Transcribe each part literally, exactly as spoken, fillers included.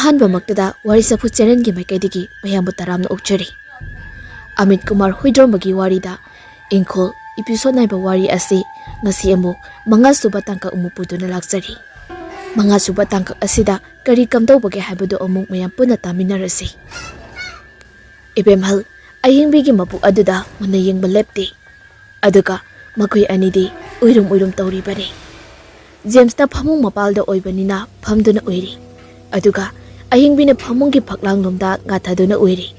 ꯑꯍꯥꯟꯕꯃꯛꯇꯗ ꯋꯥꯔꯤ ꯆꯐꯨ ꯆꯦꯔꯦꯟꯒꯤ ꯃꯥꯏꯀꯩꯗꯒꯤ ꯃꯌꯥꯝꯕꯨ ꯇꯔꯥꯝꯅ ꯑꯣꯛꯆꯔꯤ꯫ ꯑꯃꯤꯠ ꯀꯨꯃꯥꯔ ꯍꯨꯏꯗ꯭ꯔꯣꯝꯕꯒꯤ ꯋꯥꯔꯤꯗ ꯏꯪꯈꯣꯜ episode ꯅꯥꯏꯕ ꯋꯥꯔꯤ ꯑꯁꯤ ꯉꯁꯤ ꯑꯃꯨꯛ ꯃꯉꯥꯁꯨꯕ ꯇꯥꯡꯀꯛ ꯑꯃꯨꯛ ꯄꯨꯗꯨꯅ ꯂꯥꯛꯆꯔꯤ꯫ ꯃꯉꯥꯁꯨꯕ ꯇꯥꯡꯀꯛ ꯑꯁꯤꯗ ꯀꯔꯤ ꯀꯝꯗꯧꯕꯒꯦ ꯍꯥꯏꯕꯗꯨ ꯑꯃꯨꯛ ꯃꯌꯥꯝ ꯄꯨꯟꯅ ꯇꯥꯃꯤꯟꯅꯔꯁꯤ꯫ ꯏꯕꯦꯝꯍꯜ, ꯑꯍꯤꯡꯕꯤꯒꯤ ꯃꯕꯨꯛ ꯑꯗꯨꯗ ꯃꯨꯟꯅ ꯌꯦꯡꯕ ꯂꯦꯞꯇꯦ꯫ ꯑꯗꯨꯒ ꯃꯈꯣꯏ ꯑꯅꯤꯗꯤ ꯎꯏꯔꯨꯝ ꯎꯏꯔꯨꯝ ꯇꯧꯔꯤꯕꯅꯤ꯫ ꯖꯦꯝꯁꯅ ꯐꯃꯨꯡ ꯃꯄꯥꯜꯗ ꯑꯣꯏꯕꯅꯤꯅ ꯐꯝꯗꯨꯅ ꯎꯏꯔꯤ꯫ ꯑꯗꯨꯒ ꯑꯍꯤꯡꯕꯤꯅ ꯐꯃꯨꯡꯒꯤ ꯐꯛꯂꯥꯡꯂꯣꯝꯗ ꯉꯥꯊꯗꯨꯅ ꯎꯏꯔꯤ꯫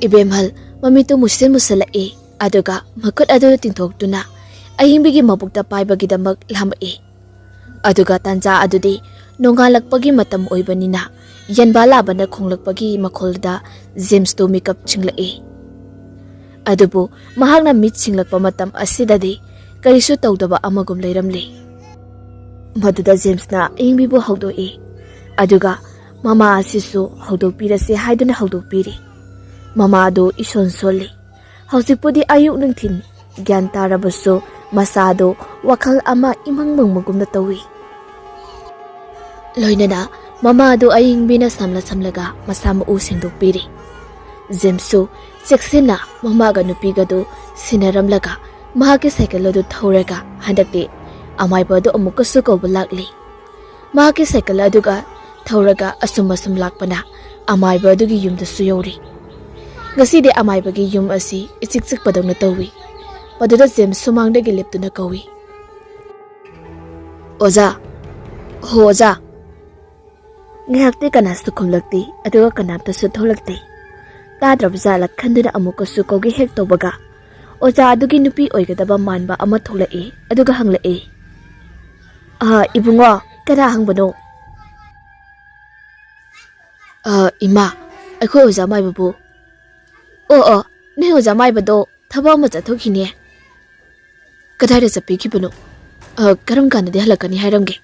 ꯏꯕꯦꯝꯍꯜ ꯃꯃꯤꯠꯇꯨ ꯃꯨꯁꯤꯟ ꯃꯨꯁꯤꯜꯂꯛꯏ꯫ ꯑꯗꯨꯒ ꯃꯈꯨꯠ ꯑꯗꯨ ꯇꯤꯡꯊꯣꯛꯇꯨꯅ ꯑꯍꯤꯡꯕꯤꯒꯤ ꯃꯕꯨꯛꯇ ꯄꯥꯏꯕꯒꯤꯗꯃꯛ ꯂꯥꯝꯃꯛꯏ꯫ ꯑꯗꯨꯒ ꯇꯥꯟꯖꯥ ꯑꯗꯨꯗꯤ ꯅꯣꯡꯉꯥꯜꯂꯛꯄꯒꯤ ꯃꯇꯝ ꯑꯣꯏꯕꯅꯤꯅ ꯌꯦꯟꯕꯥ ꯂꯥꯕꯅ ꯈꯣꯡꯂꯛꯄꯒꯤ ꯃꯈꯣꯜꯗ ꯖꯦꯝꯁꯇꯨ ꯃꯤꯀꯞ ꯁꯤꯡꯂꯛꯏ꯫ ꯑꯗꯨꯕꯨ ꯃꯍꯥꯛꯅ ꯃꯤꯠ ꯁꯤꯡꯂꯛꯄ ꯃꯇꯝ ꯑꯁꯤꯗꯗꯤ ꯀꯔꯤꯁꯨ ꯇꯧꯗꯕ ꯑꯃꯒꯨꯝ ꯂꯩꯔꯝꯂꯤ꯫ ꯃꯗꯨꯗ ꯖꯦꯝꯁꯅ ꯑꯍꯤꯡꯕꯤꯕꯨ ꯍꯧꯗꯣꯛꯏ꯫ ꯑꯗꯨꯒ ꯃꯃꯥ ꯑꯁꯤꯁꯨ ꯍꯧꯗꯣꯛꯄꯤꯔꯁꯤ ꯍꯥꯏꯗꯨꯅ ꯍꯧꯗꯣꯛꯄꯤꯔꯤ꯫ ꯃꯃꯥ ꯑꯗꯨ ꯏꯁꯣꯟ ꯁꯣꯜꯂꯤ꯫ ꯍꯧꯖꯤꯛꯄꯨꯗꯤ ꯑꯌꯨꯛ ꯅꯨꯡꯊꯤꯜ ꯒ꯭ꯌꯥꯟ ꯇꯥꯔꯕꯁꯨ ꯃꯁꯥꯗꯨ ꯋꯥꯈꯜ ꯑꯃ ꯏꯃꯪ ꯃꯪꯕꯒꯨꯝꯅ ꯇꯧꯏ꯫ ꯂꯣꯏꯅꯅ ꯃꯃꯥ ꯑꯗꯨ ꯑꯏꯪꯕꯤꯅ ꯁꯝꯂ ꯁꯝꯂꯒ ꯃꯁꯥ ꯃꯎ ꯁꯦꯡꯗꯣꯛꯄꯤꯔꯤ꯫ ꯖꯦꯝꯁꯁꯨ ꯆꯦꯛꯁꯤꯟꯅ ꯃꯃꯥꯒ ꯅꯨꯄꯤꯒꯗꯨ ꯁꯤꯟꯅꯔꯝꯂꯒ ꯃꯍꯥꯛꯀꯤ ꯁꯥꯏꯀꯜ ꯑꯗꯨ ꯊꯧꯔꯒ ꯍꯟꯗꯛꯇꯤ ꯑꯃꯥꯏꯕ ꯑꯗꯨ ꯑꯃꯨꯛꯀꯁꯨ ꯀꯧꯕ ꯂꯥꯛꯂꯤ꯫ ꯃꯍꯥꯛꯀꯤ ꯁꯥꯏꯀꯜ ꯑꯗꯨꯒ ꯊꯧꯔꯒ ꯑꯁꯨꯝ ꯑꯁꯨꯝ ꯂꯥꯛꯄꯅ ꯑꯃꯥꯏꯕ ꯑꯗꯨꯒꯤ ꯌꯨꯝꯗꯁꯨ ꯌꯧꯔꯤ꯫ ꯉꯁꯤꯗꯤ ꯑꯃꯥꯏꯕꯒꯤ ꯌꯨꯝ ꯑꯁꯤ ꯏꯆꯤꯛ ꯆꯤꯛꯄꯗꯧꯅ ꯇꯧꯏ꯫ ꯃꯗꯨꯗ ꯖꯦꯝꯁ ꯁꯨꯃꯥꯡꯗꯒꯤ ꯂꯦꯞꯇꯨꯅ ꯀꯧꯏ, "ꯑꯣꯖꯥ, ꯍꯣ ꯑꯣꯖꯥ!" ꯉꯥꯏꯍꯥꯛꯇꯤ ꯀꯅꯥꯁꯨ ꯈꯨꯝꯂꯛꯇꯦ, ꯑꯗꯨꯒ ꯀꯅꯥꯝꯇꯁꯨ ꯊꯣꯛꯂꯛꯇꯦ꯫ ꯇꯥꯗ꯭ꯔꯕ ꯖꯥꯠꯂ ꯈꯟꯗꯨꯅ ꯑꯃꯨꯛꯀꯁꯨ ꯀꯧꯒꯦ ꯍꯦꯛ ꯇꯧꯕꯒ, ꯑꯣꯖꯥ ꯑꯗꯨꯒꯤ ꯅꯨꯄꯤ ꯑꯣꯏꯒꯗꯕ ꯃꯥꯟꯕ ꯑꯃ ꯊꯣꯛꯂꯛꯏ, ꯑꯗꯨꯒ ꯍꯪꯂꯛꯏ, "ꯑꯥ, ꯏꯕꯨꯡꯉꯣ, ꯀꯅꯥ ꯍꯪꯕꯅꯣ?" "ꯑꯥ, ꯏꯃꯥ, ꯑꯩꯈꯣꯏ ꯑꯣꯖꯥ ꯃꯥꯏꯕꯕꯨ꯫" "ꯑꯣ, ꯑꯣ, ꯅꯣꯏ ꯑꯣꯖꯥ ꯃꯥꯏꯕꯗꯣ ꯊꯕꯛ ꯑꯃ ꯆꯠꯊꯣꯛꯈꯤꯅꯦ꯫" "ꯀꯗꯥꯏꯗ ꯆꯠꯄꯤꯈꯤꯕꯅꯣ? ꯑ, ꯀꯔꯝ ꯀꯥꯟꯗꯗꯤ ꯍꯜꯂꯛꯀꯅꯤ ꯍꯥꯏꯔꯝꯒꯦ?"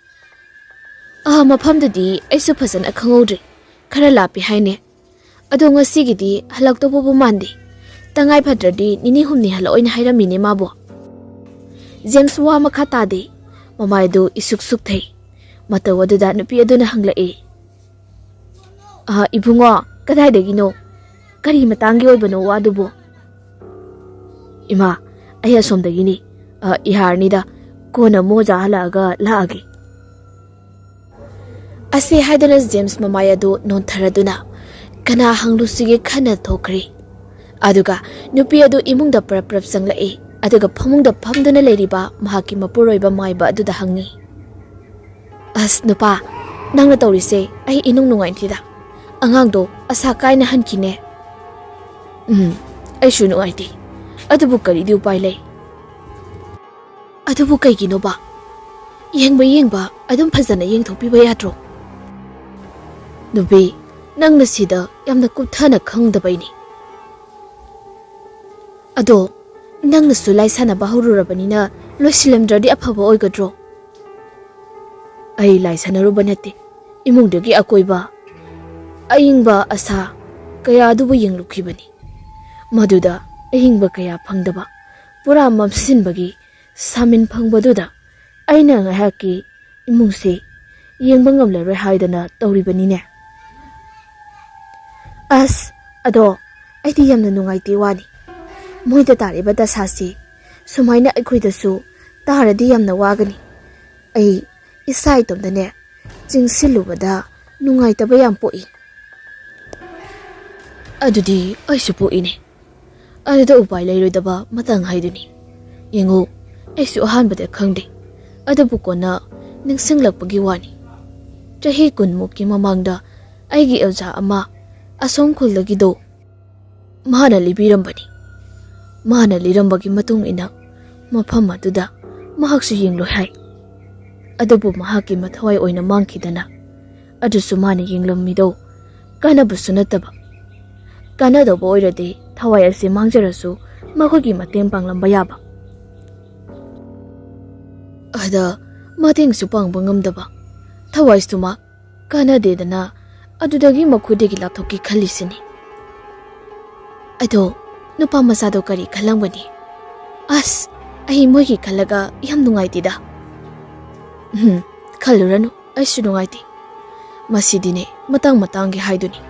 "ꯑ, ꯃꯐꯝꯗꯨꯗꯤ ꯑꯩꯁꯨ ꯐꯖꯅ ꯈꯪꯍꯧꯗ꯭ꯔꯦ꯫ ꯈꯔ ꯂꯥꯞꯄꯤ ꯍꯥꯏꯅꯦ꯫ ꯑꯗꯣ ꯉꯁꯤꯒꯤꯗꯤ ꯍꯜꯂꯛꯇꯧꯕꯕꯨ ꯃꯥꯟꯗꯦ꯫ ꯇꯉꯥꯏ ꯐꯗ꯭ꯔꯗꯤ ꯅꯤꯅꯤ ꯍꯨꯝꯅꯤ ꯍꯜꯂꯛꯑꯣꯏꯅ ꯍꯥꯏꯔꯝꯃꯤꯅꯦ ꯃꯥꯕꯨ꯫" ꯖꯦꯝꯁ ꯋꯥ ꯃꯈꯥ ꯇꯥꯗꯦ꯫ ꯃꯃꯥꯏꯗꯨ ꯏꯁꯨꯛ ꯁꯨꯛꯊꯩ꯫ ꯃꯇꯧ ꯑꯗꯨꯗ ꯅꯨꯄꯤ ꯑꯗꯨꯅ ꯍꯪꯂꯛꯏ, ꯑ, ꯏꯕꯨꯡꯉꯣ, ꯀꯗꯥꯏꯗꯒꯤꯅꯣ? ꯀꯔꯤ ꯃꯇꯥꯡꯒꯤ ꯑꯣꯏꯕꯅꯣ ꯋꯥꯗꯨꯕꯨ? ꯏꯃꯥ, ꯑꯩ ꯑꯁꯣꯝꯗꯒꯤꯅꯤ꯫ ꯑ, ꯏꯍꯥꯔꯅꯤꯗ꯫ ꯀꯣꯟꯅ ꯑꯃꯨꯛ ꯑꯣꯖꯥ ꯍꯜꯂꯛꯑꯒ ꯂꯥꯛꯑꯒꯦ꯫ ꯑꯁꯤ ꯍꯥꯏꯗꯨꯅ ꯖꯦꯝꯁ ꯃꯃꯥꯏ ꯑꯗꯨ ꯅꯣꯟꯊꯔꯗꯨꯅ ꯀꯅꯥ ꯍꯪꯂꯨꯁꯤꯒꯦ ꯈꯟꯅ ꯊꯣꯛꯈ꯭ꯔꯦ꯫ ꯑꯗꯨꯒ ꯅꯨꯄꯤ ꯑꯗꯨ ꯏꯃꯨꯡꯗ ꯄꯔꯞ ꯄꯔꯞ ꯆꯪꯂꯛꯏ꯫ ꯑꯗꯨꯒ ꯐꯃꯨꯡꯗ ꯐꯝꯗꯨꯅ ꯂꯩꯔꯤꯕ ꯃꯍꯥꯛꯀꯤ ꯃꯄꯨꯔꯣꯏꯕ ꯃꯥꯏꯕ ꯑꯗꯨꯗ ꯍꯪꯉꯤ, "ꯑꯁ ꯅꯨꯄꯥ, ꯅꯪꯅ ꯇꯧꯔꯤꯁꯦ ꯑꯩ ꯏꯅꯨꯡ ꯅꯨꯡꯉꯥꯏꯇꯦꯗ꯫ ꯑꯉꯥꯡꯗꯣ ꯑꯁꯥ ꯀꯥꯏꯅ ꯍꯟꯈꯤꯅꯦ꯫" "ꯎꯝ, ꯑꯩꯁꯨ ꯅꯨꯡꯉꯥꯏꯇꯦ꯫ ꯑꯗꯨꯕꯨ ꯀꯔꯤꯗꯤ ꯎꯄꯥꯏ ꯂꯩ?" "ꯑꯗꯨꯕꯨ ꯀꯩꯒꯤꯅꯣꯕ? ꯌꯦꯡꯕ ꯌꯦꯡꯕ ꯑꯗꯨꯝ ꯐꯖꯅ ꯌꯦꯡꯊꯣꯛꯄꯤꯕ ꯌꯥꯗ꯭ꯔꯣ?" "ꯅꯨꯄꯤ, ꯅꯪꯅ ꯁꯤꯗ ꯌꯥꯝꯅ ꯀꯨꯞꯊꯅ ꯈꯪꯗꯕꯩꯅꯤ꯫ ꯑꯗꯣ, ꯅꯪꯅꯁꯨ ꯂꯥꯏ ꯁꯥꯟꯅꯕ ꯍꯧꯔꯨꯔꯕꯅꯤꯅ ꯂꯣꯏꯁꯤꯜꯂꯝꯗ꯭ꯔꯗꯤ ꯑꯐꯕ ꯑꯣꯏꯒꯗ꯭ꯔꯣ?" "ꯑꯩ ꯂꯥꯏ ꯁꯥꯟꯅꯔꯨꯕ ꯅꯠꯇꯦ꯫ ꯏꯃꯨꯡꯗꯒꯤ ꯑꯀꯣꯏꯕ ꯑꯏꯪꯕ ꯑꯁꯥ ꯀꯌꯥ ꯑꯗꯨꯕꯨ ꯌꯦꯡꯂꯨꯈꯤꯕꯅꯤ꯫ ꯃꯗꯨꯗ ꯑꯏꯪꯕ ꯀꯌꯥ ꯐꯪꯗꯕ, ꯄꯨꯔꯥ ꯃꯝꯁꯤꯟꯕꯒꯤ ꯁꯥꯃꯤꯟ ꯐꯪꯕꯗꯨꯗ ꯑꯩꯅ ꯉꯥꯏꯍꯥꯛꯀꯤ ꯏꯃꯨꯡꯁꯦ ꯌꯦꯡꯕ ꯉꯝꯂꯔꯣꯏ ꯍꯥꯏꯗꯅ ꯇꯧꯔꯤꯕꯅꯤꯅꯦ꯫" "ꯑꯁ, ꯑꯗꯣ ꯑꯩꯗꯤ ꯌꯥꯝꯅ ꯅꯨꯡꯉꯥꯏꯇꯦ ꯋꯥꯅꯤ꯫ ꯃꯣꯏꯗ ꯇꯥꯔꯤꯕ ꯗꯁꯥꯁꯤ ꯁꯨꯃꯥꯏꯅ ꯑꯩꯈꯣꯏꯗꯁꯨ ꯇꯥꯔꯗꯤ ꯌꯥꯝꯅ ꯋꯥꯒꯅꯤ꯫ ꯑꯩ ꯏꯁꯥ ꯏꯇꯣꯝꯇꯅꯦ ꯆꯤꯡꯁꯤꯜꯂꯨꯕꯗ ꯅꯨꯡꯉꯥꯏꯇꯕ ꯌꯥꯝ ꯄꯣꯛꯏ꯫" "ꯑꯗꯨꯗꯤ ꯑꯩꯁꯨ ꯄꯣꯛꯏꯅꯦ꯫ ꯑꯗꯨꯗ ꯎꯄꯥꯏ ꯂꯩꯔꯣꯏꯗꯕ ꯃꯇꯥꯡ ꯍꯥꯏꯗꯨꯅꯤ꯫ ꯌꯦꯡꯉꯨ, ꯑꯩꯁꯨ ꯑꯍꯥꯟꯕꯗ ꯈꯪꯗꯦ, ꯑꯗꯨꯕꯨ ꯀꯣꯟꯅ ꯅꯤꯡꯁꯤꯡꯂꯛꯄꯒꯤ ꯋꯥꯅꯤ꯫ ꯆꯍꯤ ꯀꯨꯟꯃꯨꯛꯀꯤ ꯃꯃꯥꯡꯗ ꯑꯩꯒꯤ ꯑꯣꯖꯥ ꯑꯃ ꯑꯁꯣꯝ ꯈꯨꯜꯗꯒꯤꯗꯣ ꯃꯥꯅ ꯂꯤꯕꯤꯔꯝꯕꯅꯤ꯫ ꯃꯥꯅ ꯂꯤꯔꯝꯕꯒꯤ ꯃꯇꯨꯡ ꯏꯟꯅ ꯃꯐꯝ ꯑꯗꯨꯗ ꯃꯍꯥꯛꯁꯨ ꯌꯦꯡꯂꯣꯏ ꯍꯥꯏ꯫ ꯑꯗꯨꯕꯨ ꯃꯍꯥꯛꯀꯤ ꯃꯊꯧꯋꯥꯏ ꯑꯣꯏꯅ ꯃꯥꯡꯈꯤꯗꯅ ꯑꯗꯨꯁꯨ ꯃꯥꯅ ꯌꯦꯡꯂꯝꯃꯤꯗꯣ ꯀꯥꯟꯅꯕꯁꯨ ꯅꯠꯇꯕ꯫ ꯀꯥꯟꯅꯗꯧꯕ ꯑꯣꯏꯔꯗꯤ ꯊꯋꯥꯏ ꯑꯁꯤ ꯃꯥꯡꯖꯔꯁꯨ ꯃꯈꯣꯏꯒꯤ ꯃꯇꯦꯡ ꯄꯥꯡꯂꯝꯕ ꯌꯥꯕ꯫ ꯑꯗ ꯃꯇꯦꯡꯁꯨ ꯄꯥꯡꯕ ꯉꯝꯗꯕ, ꯊꯋꯥꯏꯁꯨ ꯃꯥ ꯀꯥꯟꯅꯗꯦꯗꯅ ꯑꯗꯨꯗꯒꯤ ꯃꯈꯣꯏꯗꯒꯤ ꯂꯥꯞꯊꯣꯛꯀꯦ ꯈꯜꯂꯤꯁꯤꯅꯤ꯫ ꯑꯗꯣ ꯅꯨꯄꯥ ꯃꯆꯥꯗꯣ ꯀꯔꯤ ꯈꯜꯂꯝꯒꯅꯤ? ꯑꯁ, ꯑꯩ ꯃꯣꯏꯒꯤ ꯈꯜꯂꯒ ꯌꯥꯝ ꯅꯨꯡꯉꯥꯏꯇꯦꯗ꯫ ꯎꯝ, ꯈꯜꯂꯨꯔꯅꯨ, ꯑꯩꯁꯨ ꯅꯨꯡꯉꯥꯏꯇꯦ꯫ ꯃꯁꯤꯗꯤꯅꯦ, ꯃꯇꯥꯡ ꯃꯇꯥꯡꯒꯤ ꯍꯥꯏꯗꯨꯅꯤ꯫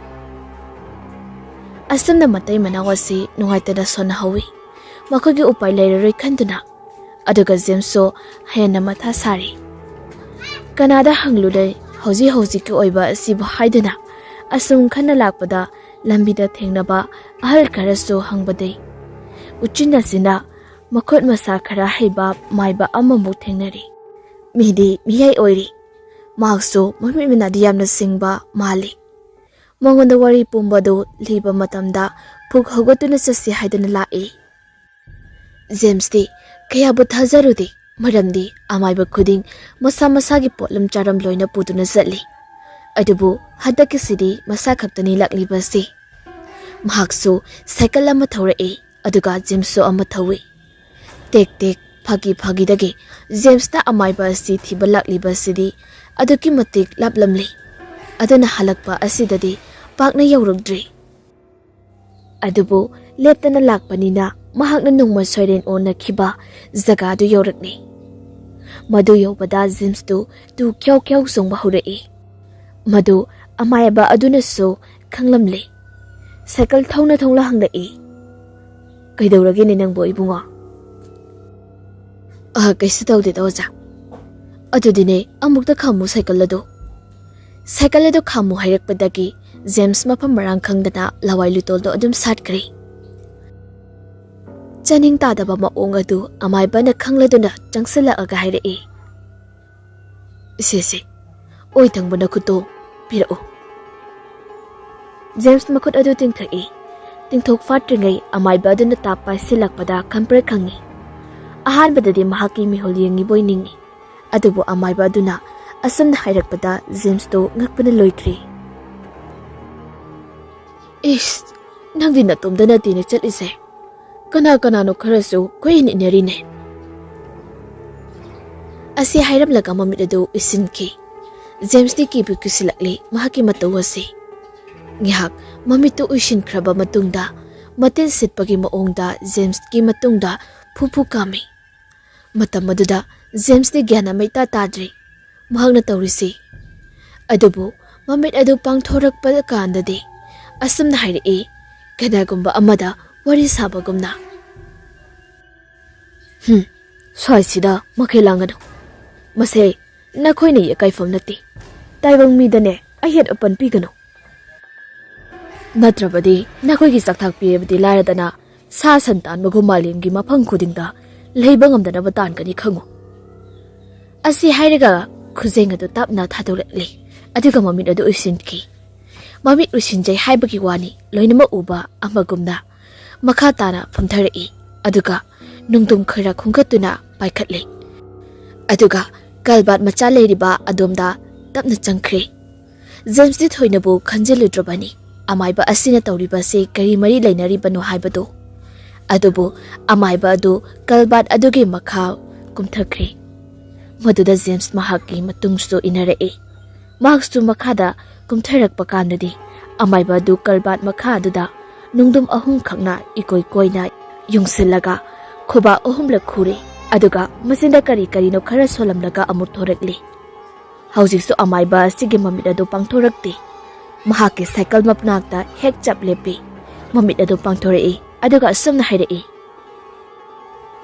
ꯑꯁꯨꯝꯅ ꯃꯇꯩ ꯃꯅꯥꯎ ꯑꯁꯤ ꯅꯨꯡꯉꯥꯏꯇꯅ ꯁꯣꯟꯅꯍꯧꯏ꯫ ꯃꯈꯣꯏꯒꯤ ꯎꯄꯥꯏ ꯂꯩꯔꯔꯣꯏ ꯈꯟꯗꯨꯅ꯫ ꯑꯗꯨꯒ ꯖꯦꯝꯁꯁꯨ ꯍꯦꯟꯅ ꯃꯊꯥ ꯁꯥꯔꯤ꯫ ꯀꯅꯥꯗ ꯍꯪꯂꯨꯗꯦ, ꯍꯧꯖꯤꯛ ꯍꯧꯖꯤꯛꯀꯤ ꯑꯣꯏꯕ ꯑꯁꯤꯕꯨ ꯍꯥꯏꯗꯨꯅ꯫ ꯑꯁꯨꯝ ꯈꯟꯅ ꯂꯥꯛꯄꯗ ꯂꯝꯕꯤꯗ ꯊꯦꯡꯅꯕ ꯑꯍꯜ ꯈꯔꯁꯨ ꯍꯪꯕꯗꯩ ꯎꯆꯤꯟ ꯅꯥꯆꯤꯟꯅ ꯃꯈꯨꯠ ꯃꯁꯥ ꯈꯔ ꯍꯩꯕ ꯃꯥꯏꯕ ꯑꯃꯃꯨꯛ ꯊꯦꯡꯅꯔꯤ꯫ ꯃꯤꯗꯤ ꯃꯤꯍꯩ ꯑꯣꯏꯔꯤ꯫ ꯃꯍꯥꯛꯁꯨ ꯃꯃꯤꯠ ꯃꯅꯥꯗꯤ ꯌꯥꯝꯅ ꯁꯤꯡꯕ ꯃꯥꯜꯂꯤ꯫ ꯃꯉꯣꯟꯗ ꯋꯥꯔꯤ ꯄꯨꯝꯕꯗꯨ ꯂꯤꯕ ꯃꯇꯝꯗ ꯄꯨꯛ ꯍꯧꯒꯠꯇꯨꯅ ꯆꯠꯁꯤ ꯍꯥꯏꯗꯨꯅ ꯂꯥꯛꯏ꯫ ꯖꯦꯝꯁꯇꯤ ꯀꯌꯥꯕꯨ ꯊꯥꯖꯔꯨꯗꯦ, ꯃꯔꯝꯗꯤ ꯑꯃꯥꯏꯕ ꯈꯨꯗꯤꯡ ꯃꯁꯥ ꯃꯁꯥꯒꯤ ꯄꯣꯠꯂꯝ ꯆꯥꯔꯝ ꯂꯣꯏꯅ ꯄꯨꯗꯨꯅ ꯆꯠꯂꯤ꯫ ꯑꯗꯨꯕꯨ ꯍꯟꯗꯛꯀꯤꯁꯤꯗꯤ ꯃꯁꯥ ꯈꯛꯇꯅꯤ ꯂꯥꯛꯂꯤꯕꯁꯤ꯫ ꯃꯍꯥꯛꯁꯨ ꯁꯥꯏꯀꯜ ꯑꯃ ꯊꯧꯔꯛꯏ, ꯑꯗꯨꯒ ꯖꯦꯝꯁꯁꯨ ꯑꯃ ꯊꯧꯏ꯫ ꯇꯦꯛ ꯇꯦꯛ, ꯐꯥꯒꯤ ꯐꯥꯒꯤꯗꯒꯤ ꯖꯦꯝꯁꯅ ꯑꯃꯥꯏꯕ ꯑꯁꯤ ꯊꯤꯕ ꯂꯥꯛꯂꯤꯕ ꯑꯁꯤꯗꯤ ꯑꯗꯨꯛꯀꯤ ꯃꯇꯤꯛ ꯂꯥꯞꯂꯝꯂꯤ꯫ ꯑꯗꯨꯅ ꯍꯜꯂꯛꯄ ꯑꯁꯤꯗꯗꯤ ꯄꯥꯛꯅ ꯌꯧꯔꯛꯇ꯭ꯔꯤ꯫ ꯑꯗꯨꯕꯨ ꯂꯦꯞꯇꯅ ꯂꯥꯛꯄꯅꯤꯅ ꯃꯍꯥꯛꯅ ꯅꯣꯡꯃ ꯁꯣꯏꯔꯦꯟ ꯑꯣꯟꯅꯈꯤꯕ ꯖꯒꯥꯗꯨ ꯌꯧꯔꯛꯂꯤ꯫ ꯃꯗꯨ ꯌꯧꯕꯗ ꯖꯦꯝꯁꯇꯨ ꯇꯨ ꯈ꯭ꯌꯥꯎ ꯈ꯭ꯌꯥꯎ ꯆꯣꯡꯕ ꯍꯧꯔꯛꯏ꯫ ꯃꯗꯨ ꯑꯃꯥꯏꯕ ꯑꯗꯨꯅꯁꯨ ꯈꯪꯂꯝꯂꯦ꯫ ꯁꯥꯏꯀꯜ ꯊꯧꯅ ꯊꯧꯅ ꯍꯪꯂꯛꯏ, "ꯀꯩꯗꯧꯔꯒꯦꯅꯦ ꯅꯪꯕꯨ, ꯏꯕꯨꯡꯉꯣ?" "ꯑ, ꯀꯩꯁꯨ ꯇꯧꯗꯦꯗ, ꯑꯣꯖꯥ꯫ ꯑꯗꯨꯗꯤꯅꯦ, ꯑꯃꯨꯛꯇ ꯈꯥꯝꯃꯨ ꯁꯥꯏꯀꯜ ꯑꯗꯨ꯫" ꯁꯥꯏꯀꯜ ꯑꯗꯨ ꯈꯥꯝꯃꯨ ꯍꯥꯏꯔꯛꯄꯗꯒꯤ ꯖꯦꯝꯁ ꯃꯐꯝ ꯃꯔꯥꯡ ꯈꯪꯗꯅ ꯂꯋꯥꯏ ꯂꯨꯇꯣꯜꯗꯣ ꯑꯗꯨꯝ ꯁꯥꯠꯈ꯭ꯔꯦ꯫ ꯆꯥꯅꯤꯡ ꯇꯥꯗꯕ ꯃꯑꯣꯡ ꯑꯗꯨ ꯑꯃꯥꯏꯕꯅ ꯈꯪꯂꯗꯨꯅ ꯆꯪꯁꯤꯜꯂꯛꯑꯒ ꯍꯥꯏꯔꯛꯏ, "ꯏꯁꯦ, ꯏꯁꯦ, ꯑꯣꯏ ꯊꯪꯕ ꯅꯈꯨꯠꯇꯣ ꯄꯤꯔꯛꯎ꯫" ꯖꯦꯝꯁ ꯃꯈꯨꯠ ꯑꯗꯨ ꯇꯤꯡꯊꯣꯛꯏ꯫ ꯇꯤꯡꯊꯣꯛ ꯐꯥꯠꯇ꯭ꯔꯤꯉꯩ ꯑꯃꯥꯏꯕ ꯑꯗꯨꯅ ꯇꯥꯞ ꯄꯥꯏꯁꯤꯜꯂꯛꯄꯗ ꯈꯝꯄ꯭ꯔꯦꯛ ꯈꯪꯉꯤ꯫ ꯑꯍꯥꯟꯕꯗꯗꯤ ꯃꯍꯥꯛꯀꯤ ꯃꯤꯍꯨꯜ ꯌꯦꯡꯉꯤꯕꯣꯏ ꯅꯤꯡꯉꯤ꯫ ꯑꯗꯨꯕꯨ ꯑꯃꯥꯏꯕ ꯑꯗꯨꯅ ꯑꯁꯨꯝꯅ ꯍꯥꯏꯔꯛꯄꯗ ꯖꯦꯝꯁꯇꯨ ꯉꯛꯄꯅ ꯂꯣꯏꯈ꯭ꯔꯦ꯫ "ꯏꯁ, ꯅꯪꯗꯤ ꯅꯇꯣꯝꯇ ꯅꯠꯇꯦꯅꯦ ꯆꯠꯂꯤꯁꯦ꯫ ꯀꯅꯥ ꯀꯅꯥꯅꯣ ꯈꯔꯁꯨ ꯀꯣꯏꯏꯟ ꯏꯟꯅꯔꯤꯅꯦ꯫" ꯑꯁꯤ ꯍꯥꯏꯔꯝꯂꯒ ꯃꯃꯤꯠ ꯑꯗꯨ ꯎꯏꯁꯤꯟꯈꯤ꯫ ꯖꯦꯝꯁꯇꯤ ꯀꯤꯕꯨ ꯀꯤꯁꯤꯜꯂꯛꯂꯤ ꯃꯍꯥꯛꯀꯤ ꯃꯇꯧ ꯑꯁꯤ꯫ ꯉꯥꯏꯍꯥꯛ ꯃꯃꯤꯠꯇꯨ ꯎꯏꯁꯤꯟꯈ꯭ꯔꯕ ꯃꯇꯨꯡꯗ ꯃꯇꯤꯟ ꯁꯤꯠꯄꯒꯤ ꯃꯑꯣꯡꯗ ꯖꯦꯝꯁꯀꯤ ꯃꯇꯨꯡꯗ ꯐꯨ ꯐꯨ ꯀꯥꯝꯃꯤ꯫ ꯃꯇꯝ ꯑꯗꯨꯗ ꯖꯦꯝꯁꯇꯤ ꯒ꯭ꯌꯥꯟ ꯑꯃ ꯏꯇꯥ ꯇꯥꯗ꯭ꯔꯤ ꯃꯍꯥꯛꯅ ꯇꯧꯔꯤꯁꯤ꯫ ꯑꯗꯨꯕꯨ ꯃꯃꯤꯠ ꯑꯗꯨ ꯄꯥꯡꯊꯣꯔꯛꯄ ꯀꯥꯟꯗꯗꯤ ꯑꯁꯨꯝꯅ ꯍꯥꯏꯔꯛꯏ, ꯀꯅꯥꯒꯨꯝꯕ ꯑꯃꯗ ꯋꯥꯔꯤ ꯁꯥꯕꯒꯨꯝꯅ꯫ "ꯍꯨꯝ, ꯁ꯭ꯋꯥꯏꯁꯤꯗ ꯃꯈꯩ ꯂꯥꯡꯒꯅꯨ꯫ ꯃꯁꯦ ꯅꯈꯣꯏꯅ ꯌꯦꯛꯀꯥꯏꯐꯝ ꯅꯠꯇꯦ꯫ ꯇꯥꯏꯕꯪ ꯃꯤꯗꯅꯦ ꯑꯌꯦꯠ ꯑꯄꯟ ꯄꯤꯒꯅꯨ꯫ ꯅꯠꯇ꯭ꯔꯕꯗꯤ ꯅꯈꯣꯏꯒꯤ ꯆꯥꯛꯊꯥꯛ ꯄꯤꯔꯕꯗꯤ ꯂꯥꯏꯔꯗꯅ ꯁꯥ ꯁꯟ ꯇꯥꯟꯕꯒꯨꯝ ꯃꯥꯂꯦꯝꯒꯤ ꯃꯐꯝ ꯈꯨꯗꯤꯡꯗ ꯂꯩꯕ ꯉꯝꯗꯅꯕ ꯇꯥꯟꯒꯅꯤ ꯈꯪꯉꯨ"꯫ ꯑꯁꯤ ꯍꯥꯏꯔꯒ ꯈꯨꯖꯦꯡ ꯑꯗꯨ ꯇꯞꯅ ꯊꯥꯗꯣꯔꯛꯂꯤ, ꯑꯗꯨꯒ ꯃꯃꯤꯠ ꯑꯗꯨ ꯎꯏꯁꯤꯟꯈꯤ꯫ ꯃꯃꯤꯠ ꯎꯏꯁꯤꯟꯖꯩ ꯍꯥꯏꯕꯒꯤ ꯋꯥꯅꯤ, ꯂꯣꯏꯅꯃꯛ ꯎꯕ ꯑꯃꯒꯨꯝꯅ ꯃꯈꯥ ꯇꯥꯅ ꯐꯝꯊꯔꯛꯏ, ꯑꯗꯨꯒ ꯅꯨꯡꯗꯨꯝ ꯈꯔ ꯈꯨꯝꯒꯠꯇꯨꯅ ꯄꯥꯏꯈꯠꯂꯤ꯫ ꯑꯗꯨꯒ ꯀꯜꯕꯥꯠ ꯃꯆꯥ ꯂꯩꯔꯤꯕ ꯑꯗꯣꯝꯗ ꯇꯞꯅ ꯆꯪꯈ꯭ꯔꯦ꯫ ꯖꯦꯝꯁꯇꯤ ꯊꯣꯏꯅꯕꯨ ꯈꯟꯖꯤꯜꯂꯨꯗ꯭ꯔꯕꯅꯤ꯫ ꯑꯃꯥꯏꯕ ꯑꯁꯤꯅ ꯇꯧꯔꯤꯕꯁꯤ ꯀꯔꯤ ꯃꯔꯤ ꯂꯩꯅꯔꯤꯕꯅꯣ ꯍꯥꯏꯕꯗꯨ꯫ ꯑꯗꯨꯕꯨ ꯑꯃꯥꯏꯕ ꯑꯗꯨ ꯀꯜꯕꯥꯠ ꯑꯗꯨꯒꯤ ꯃꯈꯥ ꯀꯨꯝꯊꯈ꯭ꯔꯦ꯫ ꯃꯗꯨꯗ ꯖꯦꯝꯁ ꯃꯍꯥꯛꯀꯤ ꯃꯇꯨꯡꯁꯨ ꯏꯟꯅꯔꯛꯏ꯫ ꯃꯍꯥꯛꯁꯨ ꯃꯈꯥꯗ ꯀꯨꯝꯊꯔꯛꯄ ꯀꯥꯟꯗꯗꯤ ꯑꯃꯥꯏꯕ ꯑꯗꯨ ꯀꯜꯕꯥꯠ ꯃꯈꯥ ꯑꯗꯨꯗ ꯅꯨꯡꯗꯨꯝ ꯑꯍꯨꯝꯈꯛꯅ ꯏꯀꯣꯏ ꯀꯣꯏꯅ ꯌꯨꯡꯁꯤꯜꯂꯒ ꯈꯨꯕꯥꯛ ꯑꯍꯨꯝꯂꯛ ꯈꯨꯔꯦ, ꯑꯗꯨꯒ ꯃꯆꯤꯟꯗ ꯀꯔꯤ ꯀꯔꯤꯅꯣ ꯈꯔ ꯁꯣꯜꯂꯝꯂꯒ ꯑꯃꯨꯛ ꯊꯣꯔꯛꯂꯤ꯫ ꯍꯧꯖꯤꯛꯁꯨ ꯑꯃꯥꯏꯕ ꯑꯁꯤꯒꯤ ꯃꯃꯤꯠ ꯑꯗꯨ ꯄꯥꯡꯊꯣꯔꯛꯇꯦ꯫ ꯃꯍꯥꯛꯀꯤ ꯁꯥꯏꯀꯜ ꯃꯅꯥꯛꯇ ꯍꯦꯛ ꯆꯞ ꯂꯦꯞꯄꯤ꯫ ꯃꯃꯤꯠ ꯑꯗꯨ ꯄꯥꯡꯊꯣꯔꯛꯏ, ꯑꯗꯨꯒ ꯑꯁꯨꯝꯅ ꯍꯥꯏꯔꯛꯏ,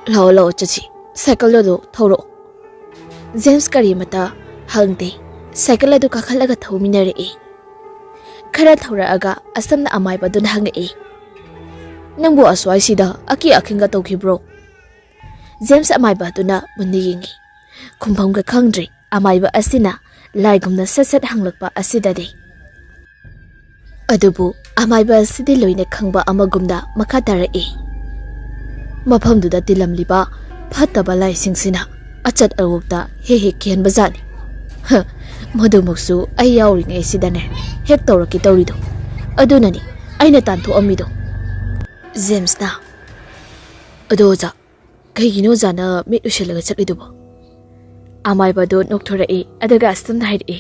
"ꯂꯥꯛꯑꯣ, ꯂꯥꯛꯑꯣ, ꯆꯠꯁꯤ꯫ ꯁꯥꯏꯀꯜ ꯑꯗꯨ ꯊꯧꯔꯛꯑꯣ"꯫ ꯖꯦꯝꯁ ꯀꯔꯤꯃꯇ ꯍꯪꯗꯦ꯫ ꯁꯥꯏꯀꯜ ꯑꯗꯨ ꯀꯥꯈꯠꯂꯒ ꯊꯧꯃꯤꯟꯅꯔꯛꯏ꯫ ꯈꯔ ꯊꯧꯔꯛꯑꯒ ꯑꯁꯨꯝꯅ ꯑꯃꯥꯏꯕ ꯑꯗꯨꯅ ꯍꯪꯉꯛꯏ, "ꯅꯪꯕꯨ ꯑꯁ꯭ꯋꯥꯏꯁꯤꯗ ꯑꯀꯤ ꯑꯈꯪꯒ ꯇꯧꯈꯤꯕ꯭ꯔꯣ?" ꯖꯦꯝꯁ ꯑꯃꯥꯏꯕ ꯑꯗꯨꯅ ꯃꯨꯟꯅ ꯌꯦꯡꯉꯤ꯫ ꯈꯨꯝꯐꯝꯒ ꯈꯪꯗ꯭ꯔꯦ꯫ ꯑꯃꯥꯏꯕ ꯑꯁꯤꯅ ꯂꯥꯏꯒꯨꯝꯅ ꯁꯠ ꯁꯠ ꯍꯪꯂꯛꯄ ꯑꯁꯤꯗꯗꯤ꯫ ꯑꯗꯨꯕꯨ ꯑꯃꯥꯏꯕ ꯑꯁꯤꯗꯤ ꯂꯣꯏꯅ ꯈꯪꯕ ꯑꯃꯒꯨꯝꯅ ꯃꯈꯥ ꯇꯥꯔꯛꯏ, "ꯃꯐꯝꯗꯨꯗ ꯇꯤꯜꯂꯝꯂꯤꯕ ꯐꯠꯇꯕ ꯂꯥꯏꯁꯤꯡꯁꯤꯅ ꯑꯆꯠ ꯑꯋꯣꯛꯇ ꯍꯦꯛ ꯍꯦꯛ ꯀꯤꯍꯟꯕꯖꯥꯠꯅꯤ꯫ ꯍ, ꯃꯗꯨꯃꯛꯁꯨ ꯑꯩ ꯌꯥꯎꯔꯤꯉꯩꯁꯤꯗꯅꯦ ꯍꯦꯛ ꯇꯧꯔꯛꯀꯦ ꯇꯧꯔꯤꯗꯣ꯫ ꯑꯗꯨꯅꯅꯤ ꯑꯩꯅ ꯇꯥꯟꯊꯣꯛꯑꯝꯃꯤꯗꯣ"꯫ ꯖꯦꯝꯁꯅ, "ꯑꯗꯣ ꯑꯣꯖꯥ, ꯀꯩꯒꯤꯅꯣ ꯑꯣꯖꯥꯅ ꯃꯤꯠ ꯎꯏꯁꯤꯜꯂꯒ ꯆꯠꯂꯤꯗꯨꯕꯣ?" ꯑꯃꯥꯏꯕꯗꯨ ꯅꯣꯛꯊꯣꯔꯛꯏ, ꯑꯗꯨꯒ ꯑꯁꯨꯝꯅ ꯍꯥꯏꯔꯛꯏ,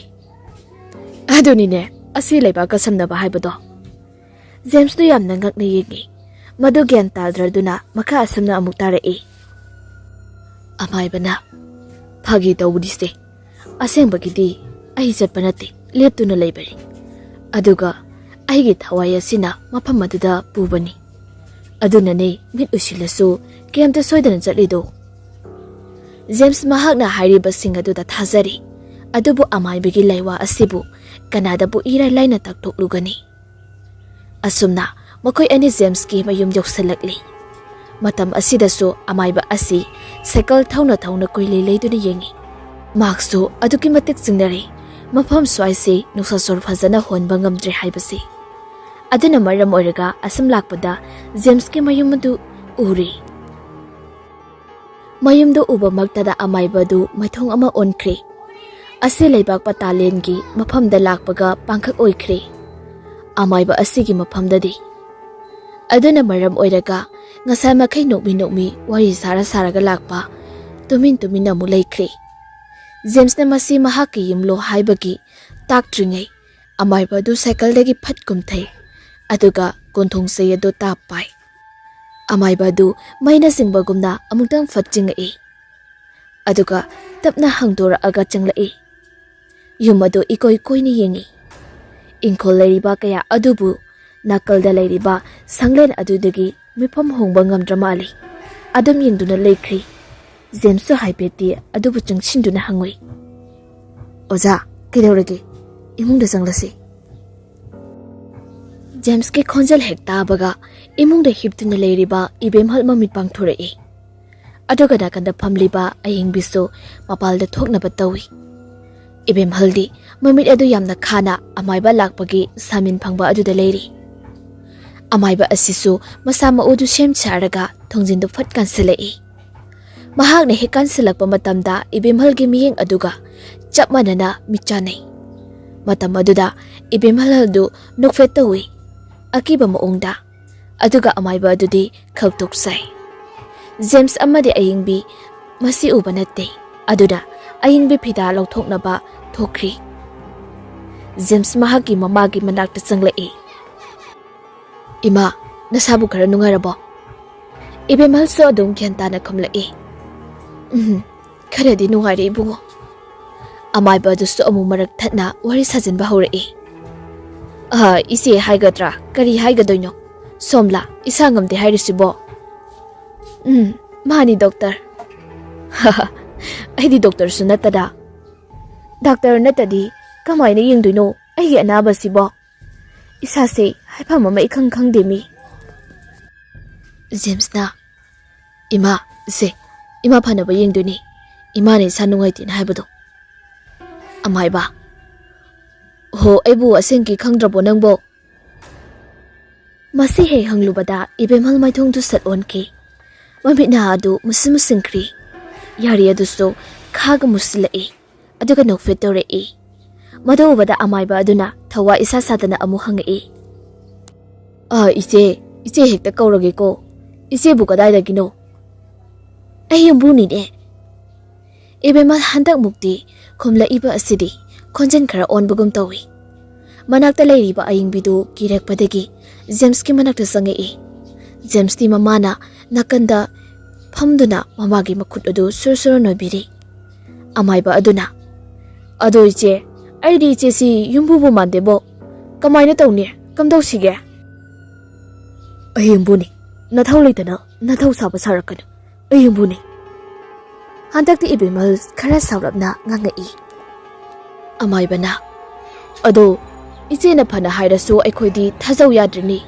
"ꯑꯗꯨꯅꯤꯅꯦ, ꯑꯁꯤ ꯂꯩꯕꯥꯛꯀ ꯁꯝꯅꯕ ꯍꯥꯏꯕꯗꯣ"꯫ ꯖꯦꯝꯁꯇꯨ ꯌꯥꯝꯅ ꯉꯛꯅ ꯌꯦꯡꯉꯤ꯫ ꯃꯗꯨ ꯒ꯭ꯌꯥꯟ ꯇꯥꯗ꯭ꯔꯗꯨꯅ ꯃꯈꯥ ꯑꯁꯨꯝꯅ ꯑꯃꯨꯛ ꯇꯥꯔꯛꯏ꯫ ꯑꯃꯥꯏꯕꯅ, "ꯐꯥꯒꯤ ꯇꯧꯕꯅꯤꯁꯦ꯫ ꯑꯁꯦꯡꯕꯒꯤꯗꯤ ꯑꯩ ꯆꯠꯄ ꯅꯠꯇꯦ꯫ ꯂꯦꯞꯇꯨꯅ ꯂꯩꯕꯅꯤ꯫ ꯑꯗꯨꯒ ꯑꯩꯒꯤ ꯊꯋꯥꯏ ꯑꯁꯤꯅ ꯃꯐꯝ ꯑꯗꯨꯗ ꯄꯨꯕꯅꯤ꯫ ꯑꯗꯨꯅꯅꯦ ꯃꯤꯠ ꯎꯏꯁꯤꯜꯂꯁꯨ ꯀꯩꯝꯇ ꯁꯣꯏꯗꯅ ꯆꯠꯂꯤꯗꯣ꯫ ꯖꯦꯝꯁ ꯃꯍꯥꯛꯅ ꯍꯥꯏꯔꯤꯕꯁꯤꯡ ꯑꯗꯨꯗ ꯊꯥꯖꯔꯤ꯫ ꯑꯗꯨꯕꯨ ꯑꯃꯥꯏꯕꯒꯤ ꯂꯥꯏꯋꯥ ꯑꯁꯤꯕꯨ ꯀꯅꯥꯗꯕꯨ ꯏꯔꯥꯏ ꯂꯥꯏꯅ ꯇꯥꯛꯊꯣꯛꯂꯨꯒꯅꯤ? ꯑꯁꯨꯝꯅ ꯃꯈꯣꯏ ꯑꯅꯤ ꯖꯦꯝꯁꯀꯤ ꯃꯌꯨꯝ ꯌꯧꯁꯤꯜꯂꯛꯂꯤ꯫ ꯃꯇꯝ ꯑꯁꯤꯗꯁꯨ ꯑꯃꯥꯏꯕ ꯑꯁꯤ ꯁꯥꯏꯀꯜ ꯊꯧꯅ ꯊꯧꯅ ꯀꯣꯏꯂꯩ ꯂꯩꯗꯨꯅ ꯌꯦꯡꯉꯤ꯫ ꯃꯍꯥꯛꯁꯨ ꯑꯗꯨꯛꯀꯤ ꯃꯇꯤꯛ ꯆꯤꯡꯅꯔꯦ꯫ ꯃꯐꯝ ꯁ꯭ꯋꯥꯏꯁꯤ ꯅꯨꯡꯁꯥ ꯁꯣꯔ ꯐꯖꯅ ꯍꯣꯟꯕ ꯉꯝꯗ꯭ꯔꯦ ꯍꯥꯏꯕꯁꯤ꯫ ꯑꯗꯨꯅ ꯃꯔꯝ ꯑꯣꯏꯔꯒ ꯑꯁꯨꯝ ꯂꯥꯛꯄꯗ ꯖꯦꯝꯁꯀꯤ ꯃꯌꯨꯝ ꯑꯗꯨ ꯎꯔꯦ꯫ ꯃꯌꯨꯝꯗꯨ ꯎꯕꯃꯛꯇꯗ ꯑꯃꯥꯏꯕ ꯑꯗꯨ ꯃꯥꯏꯊꯣꯡ ꯑꯃ ꯑꯣꯟꯈ꯭ꯔꯦ꯫ ꯑꯁꯤ ꯂꯩꯕꯥꯛ ꯄꯇꯥꯂꯦꯟꯒꯤ ꯃꯐꯝꯗ ꯂꯥꯛꯄꯒ ꯄꯥꯡꯈꯛ ꯑꯣꯏꯈ꯭ꯔꯦ꯫ ꯑꯃꯥꯏꯕ ꯑꯁꯤꯒꯤ ꯃꯐꯝꯗꯗꯤ꯫ ꯑꯗꯨꯅ ꯃꯔꯝ ꯑꯣꯏꯔꯒ ꯉꯁꯥꯏ ꯃꯈꯩ ꯅꯣꯛꯃꯤ ꯅꯣꯛꯃꯤ ꯋꯥꯔꯤ ꯁꯥꯔ ꯁꯥꯔꯒ ꯂꯥꯛꯄ ꯇꯨꯃꯤꯟ ꯇꯨꯃꯤꯟꯅ ꯑꯃꯨꯛ ꯂꯩꯈ꯭ꯔꯦ꯫ ꯖꯦꯝꯁꯅ ꯃꯁꯤ ꯃꯍꯥꯛꯀꯤ ꯌꯨꯝꯂꯣ ꯍꯥꯏꯕꯒꯤ ꯇꯥꯛꯇ꯭ꯔꯤꯉꯩ ꯑꯃꯥꯏꯕ ꯑꯗꯨ ꯁꯥꯏꯀꯜꯗꯒꯤ ꯐꯠ ꯀꯨꯝꯊꯩ꯫ ꯑꯗꯨꯒ ꯀꯣꯟꯊꯣꯡ ꯆꯩ ꯑꯗꯨ ꯇꯥꯞ ꯄꯥꯏ꯫ ꯑꯃꯥꯏꯕ ꯑꯗꯨ ꯃꯩꯅ ꯆꯤꯡꯕꯒꯨꯝꯅ ꯑꯃꯨꯛꯇꯪ ꯐꯠ ꯆꯤꯡꯉꯛꯏ꯫ ꯑꯗꯨꯒ ꯇꯞꯅ ꯍꯥꯡꯗꯣꯔꯛꯑꯒ ꯆꯪꯂꯛꯏ꯫ ꯌꯨꯝ ꯑꯗꯨ ꯏꯀꯣꯏ ꯀꯣꯏꯅ ꯌꯦꯡꯉꯤ꯫ ꯏꯪꯈꯣꯜ ꯂꯩꯔꯤꯕ ꯀꯌꯥ ꯑꯗꯨꯕꯨ ꯅꯥꯀꯜꯗ ꯂꯩꯔꯤꯕ ꯁꯪꯂꯦꯟ ꯑꯗꯨꯗꯒꯤ ꯃꯤꯐꯝ ꯍꯣꯡꯕ ꯉꯝꯗ꯭ꯔ ꯃꯥꯜꯂꯤ꯫ ꯑꯗꯨꯝ ꯌꯦꯡꯗꯨꯅ ꯂꯩꯈ꯭ꯔꯤ꯫ ꯖꯦꯝꯁꯁꯨ ꯍꯥꯏꯐꯦꯠꯇꯤ ꯑꯗꯨꯕꯨ ꯆꯪꯁꯤꯟꯗꯨꯅ ꯍꯪꯉꯨꯏ, "ꯑꯣꯖꯥ, ꯀꯩꯗꯧꯔꯒꯦ? ꯏꯃꯨꯡꯗ ꯆꯪꯂꯁꯤ꯫" ꯖꯦꯝꯁꯀꯤ ꯈꯣꯟꯖꯦꯜ ꯍꯦꯛ ꯇꯥꯕꯒ ꯏꯃꯨꯡꯗ ꯍꯤꯞꯇꯨꯅ ꯂꯩꯔꯤꯕ ꯏꯕꯦꯝꯍꯜ ꯃꯃꯤꯠ ꯄꯥꯡꯊꯣꯔꯛꯏ꯫ ꯑꯗꯨꯒ ꯅꯥꯀꯟꯗ ꯐꯝꯂꯤꯕ ꯑꯌꯤꯡꯕꯤꯁꯨ ꯃꯄꯥꯜꯗ ꯊꯣꯛꯅꯕ ꯇꯧꯏ꯫ ꯏꯕꯦꯝꯍꯜꯗꯤ ꯃꯃꯤꯠ ꯑꯗꯨ ꯌꯥꯝꯅ ꯈꯥꯅ ꯑꯃꯥꯏꯕ ꯂꯥꯛꯄꯒꯤ ꯁꯥꯃꯤꯟ ꯐꯪꯕ ꯑꯗꯨꯗ ꯂꯩꯔꯤ꯫ ꯑꯃꯥꯏꯕ ꯑꯁꯤꯁꯨ ꯃꯁꯥ ꯃꯎꯗꯨ ꯁꯦꯝ ꯁꯥꯔꯒ ꯊꯣꯡꯖꯤꯟꯗꯨ ꯐꯠ ꯀꯟꯁꯤꯜꯂꯛꯏ꯫ ꯃꯍꯥꯛꯅ ꯍꯦꯛ ꯀꯟꯁꯤꯜꯂꯛꯄ ꯃꯇꯝꯗ ꯏꯕꯦꯝꯍꯜꯒꯤ ꯃꯤꯠꯌꯦꯡ ꯑꯗꯨꯒ ꯆꯞ ꯃꯥꯟꯅꯅ ꯃꯤꯠ ꯆꯥꯟꯅꯩ꯫ ꯃꯇꯝ ꯑꯗꯨꯗ ꯏꯕꯦꯝꯍꯜ ꯑꯗꯨ ꯅꯣꯛꯐꯦꯠ ꯇꯧꯏ, ꯑꯀꯤꯕ ꯃꯑꯣꯡꯗ꯫ ꯑꯗꯨꯒ ꯑꯃꯥꯏꯕ ꯑꯗꯨꯗꯤ ꯈꯛ ꯇꯣꯛꯆꯩ꯫ ꯖꯦꯝꯁ ꯑꯃꯗꯤ ꯑꯌꯤꯡꯕꯤ ꯃꯁꯤ ꯎꯕ ꯅꯠꯇꯦ꯫ ꯑꯗꯨꯅ ꯑꯌꯤꯡꯕꯤ ꯐꯤꯗꯥ ꯂꯧꯊꯣꯛꯅꯕ ꯊꯣꯛꯈ꯭ꯔꯤ꯫ ꯖꯦꯝꯁ ꯃꯍꯥꯛꯀꯤ ꯃꯃꯥꯒꯤ ꯃꯅꯥꯛꯇ ꯆꯪꯂꯛꯏ꯫ "ꯏꯃꯥ, ꯅꯁꯥꯕꯨ ꯈꯔ ꯅꯨꯡꯉꯥꯏꯔꯕꯣ?" ꯏꯕꯦꯝꯍꯜꯁꯨ ꯑꯗꯨꯝ ꯒ꯭ꯌꯥꯟ ꯇꯥꯅ ꯈꯨꯝꯂꯛꯏ꯫ "ꯎꯝ, ꯈꯔꯗꯤ ꯅꯨꯡꯉꯥꯏꯔꯦ ꯏꯕꯨꯡꯉꯣ꯫" ꯑꯃꯥꯏꯕ ꯑꯗꯨꯁꯨ ꯑꯃꯨꯛ ꯃꯔꯛ ꯊꯠꯅ ꯋꯥꯔꯤ ꯁꯥꯖꯤꯟꯕ ꯍꯧꯔꯛꯏ꯫ "ꯑ, ꯏꯆꯦ ꯍꯥꯏꯒꯗ꯭ꯔꯥ, ꯀꯔꯤ ꯍꯥꯏꯒꯗꯣꯏꯅꯣ? ꯁꯣꯝꯂꯥ, ꯏꯁꯥ ꯉꯝꯗꯦ ꯍꯥꯏꯔꯤꯁꯤꯕꯣ?" "ꯎꯝ, ꯃꯥꯅꯤ ꯗꯣꯛꯇꯔ꯫" "ꯑꯩꯗꯤ ꯗꯣꯛꯇꯔꯁꯨ ꯅꯠꯇꯅ꯫" "ꯗꯥꯛꯇꯔ ꯅꯠꯇꯗꯤ ꯀꯃꯥꯏꯅ ꯌꯦꯡꯗꯣꯏꯅꯣ ꯑꯩꯒꯤ ꯑꯅꯥꯕꯁꯤꯕꯣ? ꯏꯁꯥꯁꯦ ꯍꯥꯏꯐꯝ ꯑꯃ ꯏꯈꯪ ꯈꯪꯗꯦ ꯃꯤ꯫" ꯖꯦꯝꯁꯅ, "ꯏꯃꯥ, ꯁꯦ, ꯏꯃꯥ ꯐꯅꯕ ꯌꯦꯡꯗꯣꯏꯅꯤ꯫ ꯏꯃꯥꯅ ꯏꯁꯥ ꯅꯨꯡꯉꯥꯏꯇꯦꯅ ꯍꯥꯏꯕꯗꯣ꯫" ꯑꯃꯥꯏꯕ, "ꯍꯣ, ꯑꯩꯕꯨ ꯑꯁꯦꯡꯀꯤ ꯈꯪꯗ꯭ꯔꯕꯣ ꯅꯪꯕꯣ?" ꯃꯁꯤ ꯍꯦꯛ ꯍꯪꯂꯨꯕꯗ ꯏꯕꯦꯝꯍꯜ ꯃꯥꯏꯊꯣꯡꯗꯨ ꯁꯠ ꯑꯣꯟꯈꯤ꯫ ꯃꯃꯤꯠꯅ ꯑꯗꯨ ꯃꯨꯁꯤꯟ ꯃꯨꯁꯤꯟꯈ꯭ꯔꯤ꯫ ꯌꯥꯔꯤ ꯑꯗꯨꯁꯨ ꯈꯥꯒ ꯃꯨꯁꯤꯜꯂꯛꯏ꯫ ꯑꯗꯨꯒ ꯅꯣꯛꯐꯦꯠ ꯇꯧꯔꯛꯏ꯫ ꯃꯗꯨ ꯎꯕꯗ ꯑꯃꯥꯏꯕ ꯑꯗꯨꯅ ꯊꯋꯥ ꯏꯁꯥ ꯁꯥꯗꯅ ꯑꯃꯨꯛ ꯍꯪꯉꯛꯏ, "ꯑ, ꯏꯆꯦ, ꯏꯆꯦ ꯍꯦꯛꯇ ꯀꯧꯔꯒꯦꯀꯣ꯫ ꯏꯆꯦꯕꯨ ꯀꯗꯥꯏꯗꯒꯤꯅꯣ?" "ꯑꯩ ꯌꯨꯝꯕꯨꯅꯤꯅꯦ꯫" ꯏꯕꯦꯝꯃ ꯍꯟꯗꯛꯃꯨꯛꯇꯤ ꯈꯨꯝꯂꯛꯏꯕ ꯑꯁꯤꯗꯤ ꯈꯣꯟꯖꯦꯜ ꯈꯔ ꯑꯣꯟꯕꯒꯨꯝ ꯇꯧꯏ꯫ ꯃꯅꯥꯛꯇ ꯂꯩꯔꯤꯕ ꯑꯌꯤꯡꯕꯤꯗꯨ ꯀꯤꯔꯛꯄꯗꯒꯤ ꯖꯦꯝꯁꯀꯤ ꯃꯅꯥꯛꯇ ꯆꯪꯉꯛꯏ꯫ ꯖꯦꯝꯁꯇꯤ ꯃꯃꯥꯅ ꯅꯥꯀꯟꯗ ꯐꯝꯗꯨꯅ ꯃꯃꯥꯒꯤ ꯃꯈꯨꯠ ꯑꯗꯨ ꯁꯨꯔ ꯁꯨꯔ ꯅꯣꯏꯕꯤꯔꯤ꯫ ꯑꯃꯥꯏꯕ ꯑꯗꯨꯅ, "ꯑꯗꯣ ꯏꯆꯦ, ꯑꯩꯗꯤ ꯏꯆꯦꯁꯤ ꯌꯨꯝꯕꯨꯕꯨ ꯃꯥꯟꯗꯦꯕꯣ꯫ ꯀꯃꯥꯏꯅ ꯇꯧꯅꯤ? ꯀꯝꯗꯧꯁꯤꯒꯦ?" "ꯑꯍꯦꯡꯕꯨꯅꯤ, ꯅꯊꯧ ꯂꯩꯇꯅ ꯅꯊꯧ ꯁꯥꯕ ꯁꯥꯔꯛꯀꯅꯨ꯫ ꯑꯍꯦꯡꯕꯨꯅꯤ꯫" ꯍꯟꯗꯛꯇꯤ ꯏꯕꯦꯝꯃꯜ ꯈꯔ ꯁꯥꯎꯔꯞꯅ ꯉꯥꯡꯉꯛꯏ꯫ ꯑꯃꯥꯏꯕꯅ, "ꯑꯗꯣ ꯏꯆꯦꯅ ꯐꯅ ꯍꯥꯏꯔꯁꯨ ꯑꯩꯈꯣꯏꯗꯤ ꯊꯥꯖꯧ ꯌꯥꯗ꯭ꯔꯤꯅꯤ꯫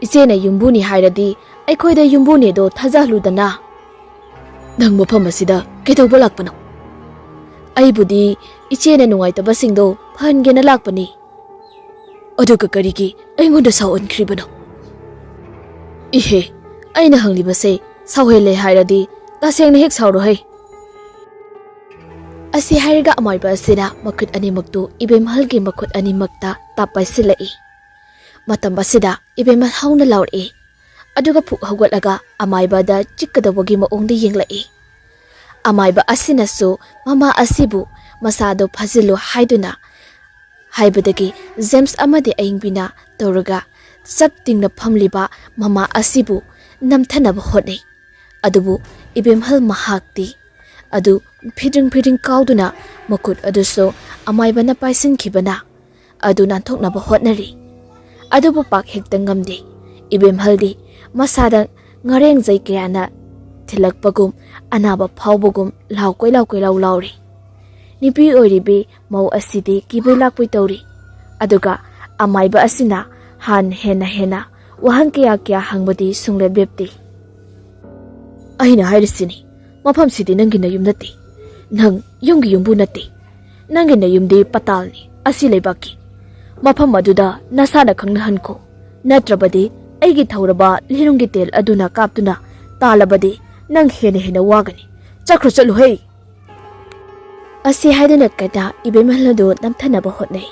ꯏꯆꯦꯅ ꯌꯨꯝꯕꯨꯅꯤ ꯍꯥꯏꯔꯗꯤ ꯑꯩꯈꯣꯏꯗ ꯌꯨꯝꯕꯨꯅꯦꯗꯣ ꯊꯥꯖꯍꯜꯂꯨꯗꯅ꯫" "ꯅꯪ ꯃꯐꯝ ꯑꯁꯤꯗ ꯀꯩꯗꯧꯕ ꯂꯥꯛꯄꯅꯣ?" "ꯑꯩꯕꯨꯗꯤ ꯏꯆꯦꯅ ꯅꯨꯡꯉꯥꯏꯇꯕꯁꯤꯡꯗꯣ ꯐꯍꯟꯒꯦꯅ ꯂꯥꯛꯄꯅꯤ꯫" "ꯑꯗꯨꯒ ꯀꯔꯤꯒꯤ ꯑꯩꯉꯣꯟꯗ ꯁꯥꯎꯍꯟꯈ꯭ꯔꯤꯕꯅꯣ?" "ꯏꯍꯦ, ꯑꯩꯅ ꯍꯪꯂꯤꯕꯁꯦ ꯁꯥꯎꯍꯜꯂꯦ ꯍꯥꯏꯔꯗꯤ ꯇꯁꯦꯡꯅ ꯍꯦꯛ ꯁꯥꯎꯔꯣꯍꯦ꯫" ꯑꯁꯤ ꯍꯥꯏꯔꯒ ꯑꯃꯥꯏꯕ ꯑꯁꯤꯅ ꯃꯈꯨꯠ ꯑꯅꯤꯃꯛꯇꯨ ꯏꯕꯦꯝꯍꯜꯒꯤ ꯃꯈꯨꯠ ꯑꯅꯤꯃꯛꯇ ꯇꯥꯞ ꯄꯥꯏꯁꯤꯜꯂꯛꯏ꯫ ꯃꯇꯝ ꯑꯁꯤꯗ ꯏꯕꯦꯝꯍꯜ ꯍꯧꯅ ꯂꯥꯎꯔꯛꯏ꯫ ꯑꯗꯨꯒ ꯐꯨꯛ ꯍꯧꯒꯠꯂꯒ ꯑꯃꯥꯏꯕꯗ ꯆꯤꯛꯀꯗꯧꯕꯒꯤ ꯃꯑꯣꯡꯗ ꯌꯦꯡꯂꯛꯏ꯫ ꯑꯃꯥꯏꯕ ꯑꯁꯤꯅꯁꯨ ꯃꯃꯥ ꯑꯁꯤꯕꯨ ꯃꯁꯥꯗꯣ ꯐꯥꯖꯤꯜꯂꯨ ꯍꯥꯏꯗꯨꯅ ꯍꯥꯏꯕꯗꯒꯤ ꯖꯦꯝꯁ ꯑꯃꯗꯤ ꯑꯏꯪꯕꯤꯅ ꯇꯧꯔꯒ ꯆꯞ ꯇꯤꯡꯅ ꯐꯝꯂꯤꯕ ꯃꯃꯥ ꯑꯁꯤꯕꯨ ꯅꯝꯊꯅꯕ ꯍꯣꯠꯅꯩ꯫ ꯑꯗꯨꯕꯨ ꯏꯕꯦꯝꯍꯜ ꯃꯍꯥꯛꯇꯤ ꯑꯗꯨ ꯐꯤꯗ꯭ꯔꯤꯡ ꯐꯤꯗ꯭ꯔꯤꯡ ꯀꯥꯎꯗꯨꯅ ꯃꯈꯨꯠ ꯑꯗꯨꯁꯨ ꯑꯃꯥꯏꯕꯅ ꯄꯥꯏꯁꯤꯟꯈꯤꯕꯅ ꯑꯗꯨ ꯅꯥꯟꯊꯣꯛꯅꯕ ꯍꯣꯠꯅꯔꯤ꯫ ꯑꯗꯨꯕꯨ ꯄꯥꯛ ꯍꯦꯛꯇ ꯉꯝꯗꯦ꯫ ꯏꯕꯦꯝꯍꯜꯗꯤ ꯃꯁꯥꯗ ꯉꯥꯔꯦꯡꯖꯩ ꯀꯌꯥꯅ ꯊꯤꯜꯂꯛꯄꯒꯨꯝ, ꯑꯅꯥꯕ ꯐꯥꯎꯕꯒꯨꯝ ꯂꯥꯎ ꯀꯣꯏꯂꯥꯎ ꯀꯣꯏꯂꯥꯎ ꯂꯥꯎꯔꯤ꯫ ꯅꯨꯄꯤ ꯑꯣꯏꯔꯤꯕꯤ ꯃꯧ ꯑꯁꯤꯗꯤ ꯀꯤꯕꯩ ꯂꯥꯛꯄꯩ ꯇꯧꯔꯤ꯫ ꯑꯗꯨꯒ ꯑꯃꯥꯏꯕ ꯑꯁꯤꯅ ꯍꯥꯟ ꯍꯦꯟꯅ ꯍꯦꯟꯅ ꯋꯥꯍꯪ ꯀꯌꯥ ꯀꯌꯥ ꯍꯪꯕꯗꯤ ꯁꯨꯡꯂꯦꯞ ꯂꯦꯞꯇꯦ꯫ "ꯑꯩꯅ ꯍꯥꯏꯔꯤꯁꯤꯅꯤ, ꯃꯐꯝꯁꯤꯗꯤ ꯅꯪꯒꯤ ꯅꯌꯨꯝ ꯅꯠꯇꯦ꯫ ꯅꯪ ꯌꯨꯝꯒꯤ ꯌꯨꯝꯕꯨ ꯅꯠꯇꯦ꯫ ꯅꯪꯒꯤ ꯅꯌꯨꯝꯗꯤ ꯄꯇꯥꯜꯅꯤ, ꯑꯁꯤ ꯂꯩꯕꯥꯛꯀꯤ꯫ ꯃꯐꯝ ꯑꯗꯨꯗ ꯅꯁꯥꯅ ꯈꯪꯅꯍꯟꯈꯣ꯫ ꯅꯠꯇ꯭ꯔꯕꯗꯤ ꯑꯩꯒꯤ ꯊꯧꯔꯕ ꯂꯤꯔꯨꯡꯒꯤ ꯇꯦꯜ ꯑꯗꯨꯅ ꯀꯥꯞꯇꯨꯅ ꯇꯥꯜꯂꯕꯗꯤ ꯅꯪ ꯍꯦꯟꯅ ꯍꯦꯟꯅ ꯋꯥꯒꯅꯤ꯫ ꯆꯠꯈ꯭ꯔꯣ, ꯆꯠꯂꯨꯍꯦ!" ꯑꯁꯤ ꯍꯥꯏꯗꯨꯅ ꯀꯩꯗ ꯏꯕꯦꯝꯍꯜ ꯑꯗꯨ ꯅꯝꯊꯅꯕ ꯍꯣꯠꯅꯩ꯫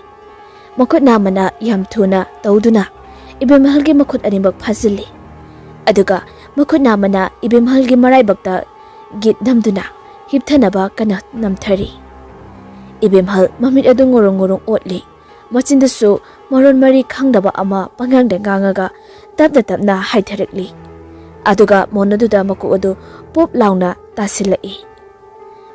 ꯃꯈꯨꯠ ꯅꯥꯝꯃꯅ ꯌꯥꯝ ꯊꯨꯅ ꯇꯧꯗꯨꯅ ꯏꯕꯦꯝꯍꯜꯒꯤ ꯃꯈꯨꯠ ꯑꯅꯤꯃꯛ ꯐꯥꯖꯤꯜꯂꯤ꯫ ꯑꯗꯨꯒ ꯃꯈꯨꯠ ꯅꯥꯝꯃꯅ ꯏꯕꯦꯝꯍꯜꯒꯤ ꯃꯔꯥꯏꯕꯛꯇ ꯒꯤꯠ ꯅꯝꯗꯨꯅ ꯍꯤꯞꯊꯅꯕ ꯀꯟꯅ ꯅꯝꯊꯔꯤ꯫ ꯏꯕꯦꯝꯍꯜ ꯃꯃꯤꯠ ꯑꯗꯨ ꯉꯨꯔꯨꯡ ꯉꯨꯔꯨꯡ ꯑꯣꯠꯂꯤ꯫ ꯃꯆꯤꯟꯗꯁꯨ ꯃꯔꯣꯟ ꯃꯔꯤ ꯈꯪꯗꯕ ꯑꯃ ꯄꯉꯥꯡꯗ ꯉꯥꯡꯉꯒ ꯇꯞꯅ ꯇꯞꯅ ꯍꯥꯏꯊꯔꯛꯂꯤ꯫ ꯑꯗꯨꯒ ꯃꯣꯟ ꯑꯗꯨꯗ ꯃꯀꯣꯛ ꯑꯗꯨ ꯄꯨꯞ ꯂꯥꯎꯅ ꯇꯥꯁꯤꯜꯂꯛꯏ꯫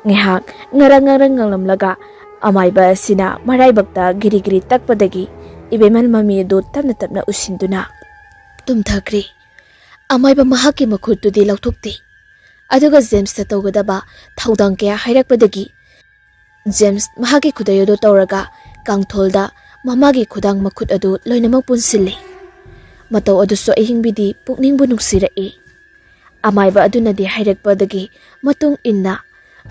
ꯉꯥꯏꯍꯥꯛ ꯉꯔꯪ ꯉꯔꯪ ꯉꯪꯂꯝꯂꯒ ꯑꯃꯥꯏꯕ ꯑꯁꯤꯅ ꯃꯔꯥꯏꯕꯛꯇ ꯒꯤꯔꯤ ꯒꯤꯔꯤ ꯇꯛꯄꯗꯒꯤ ꯏꯕꯦꯝꯍꯜ ꯃꯃꯤ ꯑꯗꯨ ꯇꯞꯅ ꯇꯞꯅ ꯎꯁꯤꯟꯗꯨꯅ ꯇꯨꯝꯊꯈ꯭ꯔꯦ꯫ ꯑꯃꯥꯏꯕ ꯃꯍꯥꯛꯀꯤ ꯃꯈꯨꯠꯇꯨꯗꯤ ꯂꯧꯊꯣꯛꯇꯦ꯫ ꯑꯗꯨꯒ ꯖꯦꯝꯁꯇ ꯇꯧꯒꯗꯕ ꯊꯧꯗꯥꯡ ꯀꯌꯥ ꯍꯥꯏꯔꯛꯄꯗꯒꯤ ꯖꯦꯝꯁ ꯃꯍꯥꯛꯀꯤ ꯈꯨꯗꯩ ꯑꯗꯨ ꯇꯧꯔꯒ ꯀꯥꯡꯊꯣꯜꯗ ꯃꯃꯥꯒꯤ ꯈꯨꯗꯥꯡ ꯃꯈꯨꯠ ꯑꯗꯨ ꯂꯣꯏꯅꯃꯛ ꯄꯨꯟꯁꯤꯜꯂꯤ꯫ ꯃꯇꯧ ꯑꯗꯨꯁꯨ ꯑꯍꯤꯡꯕꯤꯗꯤ ꯄꯨꯛꯅꯤꯡꯕꯨ ꯅꯨꯡꯁꯤꯔꯛꯏ꯫ ꯑꯃꯥꯏꯕ ꯑꯗꯨꯅꯗꯤ ꯍꯥꯏꯔꯛꯄꯗꯒꯤ ꯃꯇꯨꯡ ꯏꯟꯅ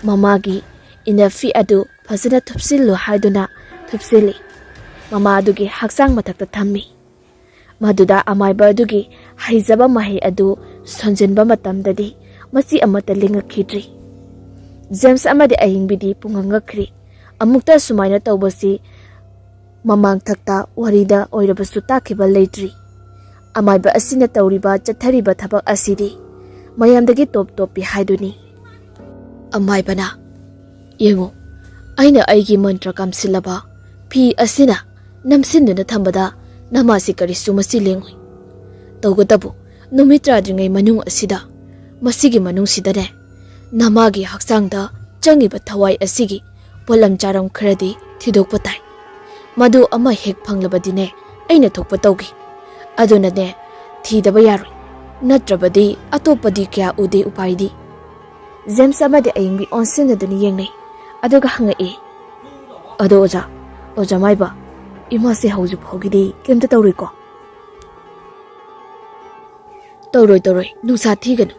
ꯃꯃꯥꯒꯤ ꯏꯅꯐꯤ ꯑꯗꯨ ꯐꯖꯅ ꯊꯨꯞꯆꯤꯜꯂꯨ ꯍꯥꯏꯗꯨꯅ ꯊꯨꯞꯆꯤꯜꯂꯤ꯫ ꯃꯃꯥ ꯑꯗꯨꯒꯤ ꯍꯛꯆꯥꯡ ꯃꯊꯛꯇ ꯊꯝꯃꯤ꯫ ꯃꯗꯨꯗ ꯑꯃꯥꯏꯕ ꯑꯗꯨꯒꯤ ꯍꯩꯖꯕ ꯃꯍꯩ ꯑꯗꯨ ꯁꯣꯟꯖꯤꯟꯕ ꯃꯇꯝꯗꯗꯤ ꯃꯆꯤ ꯑꯃꯠꯇ ꯂꯦꯡꯉꯛꯈꯤꯗ꯭ꯔꯤ꯫ ꯖꯦꯝꯁ ꯑꯃꯗꯤ ꯑꯍꯤꯡꯕꯤꯗꯤ ꯄꯨꯡꯉꯛ ꯉꯛꯈ꯭ꯔꯤ꯫ ꯑꯃꯨꯛꯇ ꯑꯁꯨꯃꯥꯏꯅ ꯇꯧꯕꯁꯤ ꯃꯃꯥꯡꯊꯛꯇ ꯋꯥꯔꯤꯗ ꯑꯣꯏꯔꯕꯁꯨ ꯇꯥꯈꯤꯕ ꯂꯩꯇ꯭ꯔꯤ꯫ ꯑꯃꯥꯏꯕ ꯑꯁꯤꯅ ꯇꯧꯔꯤꯕ ꯆꯠꯊꯔꯤꯕ ꯊꯕꯛ ꯑꯁꯤꯗꯤ ꯃꯌꯥꯝꯗꯒꯤ ꯇꯣꯞ ꯇꯣꯞꯄꯤ ꯍꯥꯏꯗꯨꯅꯤ꯫ ꯑꯃꯥꯏꯕꯅ, "ꯌꯦꯡꯉꯨ, ꯑꯩꯅ ꯑꯩꯒꯤ ꯃꯟꯇ꯭ꯔ ꯀꯥꯝꯁꯤꯜꯂꯕ ꯐꯤ ꯑꯁꯤꯅ ꯅꯝꯁꯤꯟꯗꯨꯅ ꯊꯝꯕꯗ ꯅꯃꯥꯁꯤ ꯀꯔꯤꯁꯨ ꯃꯁꯤ ꯂꯦꯡꯉꯣꯏ꯫ ꯇꯧꯕꯇꯕꯨ ꯅꯨꯃꯤꯠ ꯇꯔꯥꯗ꯭ꯔꯤꯉꯩ ꯃꯅꯨꯡ ꯑꯁꯤꯗ, ꯃꯁꯤꯒꯤ ꯃꯅꯨꯡꯁꯤꯗꯅꯦ, ꯅꯃꯥꯒꯤ ꯍꯛꯆꯥꯡꯗ ꯆꯪꯉꯤꯕ ꯊꯋꯥꯏ ꯑꯁꯤꯒꯤ ꯄꯣꯠꯂꯝ ꯆꯥꯔꯝ ꯈꯔꯗꯤ ꯊꯤꯗꯣꯛꯄ ꯇꯥꯏ꯫ ꯃꯗꯨ ꯑꯃ ꯍꯦꯛ ꯐꯪꯂꯕꯗꯤꯅꯦ, ꯑꯩꯅ ꯊꯣꯛꯄ ꯇꯧꯒꯦ꯫ ꯑꯗꯨꯅꯅꯦ, ꯊꯤꯗꯕ ꯌꯥꯔꯣꯏ꯫ ꯅꯠꯇ꯭ꯔꯕꯗꯤ ꯑꯇꯣꯞꯄꯗꯤ ꯀꯌꯥ ꯎꯗꯦ ꯎꯄꯥꯏꯗꯤ꯫ ꯖꯦꯝꯁ ꯑꯃꯗꯤ ꯑꯌꯤꯡꯕꯤ ꯑꯣꯟꯁꯤꯟꯅꯗꯨꯅ ꯌꯦꯡꯅꯩ, ꯑꯗꯨꯒ ꯍꯪꯉꯛꯏ, "ꯑꯗꯣ ꯑꯣꯖꯥ, ꯑꯣꯖꯥ ꯃꯥꯏꯕ, ꯏꯃꯥꯁꯦ ꯍꯧꯖꯤꯛ ꯐꯥꯎꯒꯤꯗꯤ ꯀꯩꯝꯇ ꯇꯧꯔꯣꯏꯀꯣ?" "ꯇꯧꯔꯣꯏ, ꯇꯧꯔꯣꯏ, ꯅꯨꯡꯁꯥ ꯊꯤꯒꯅꯨ꯫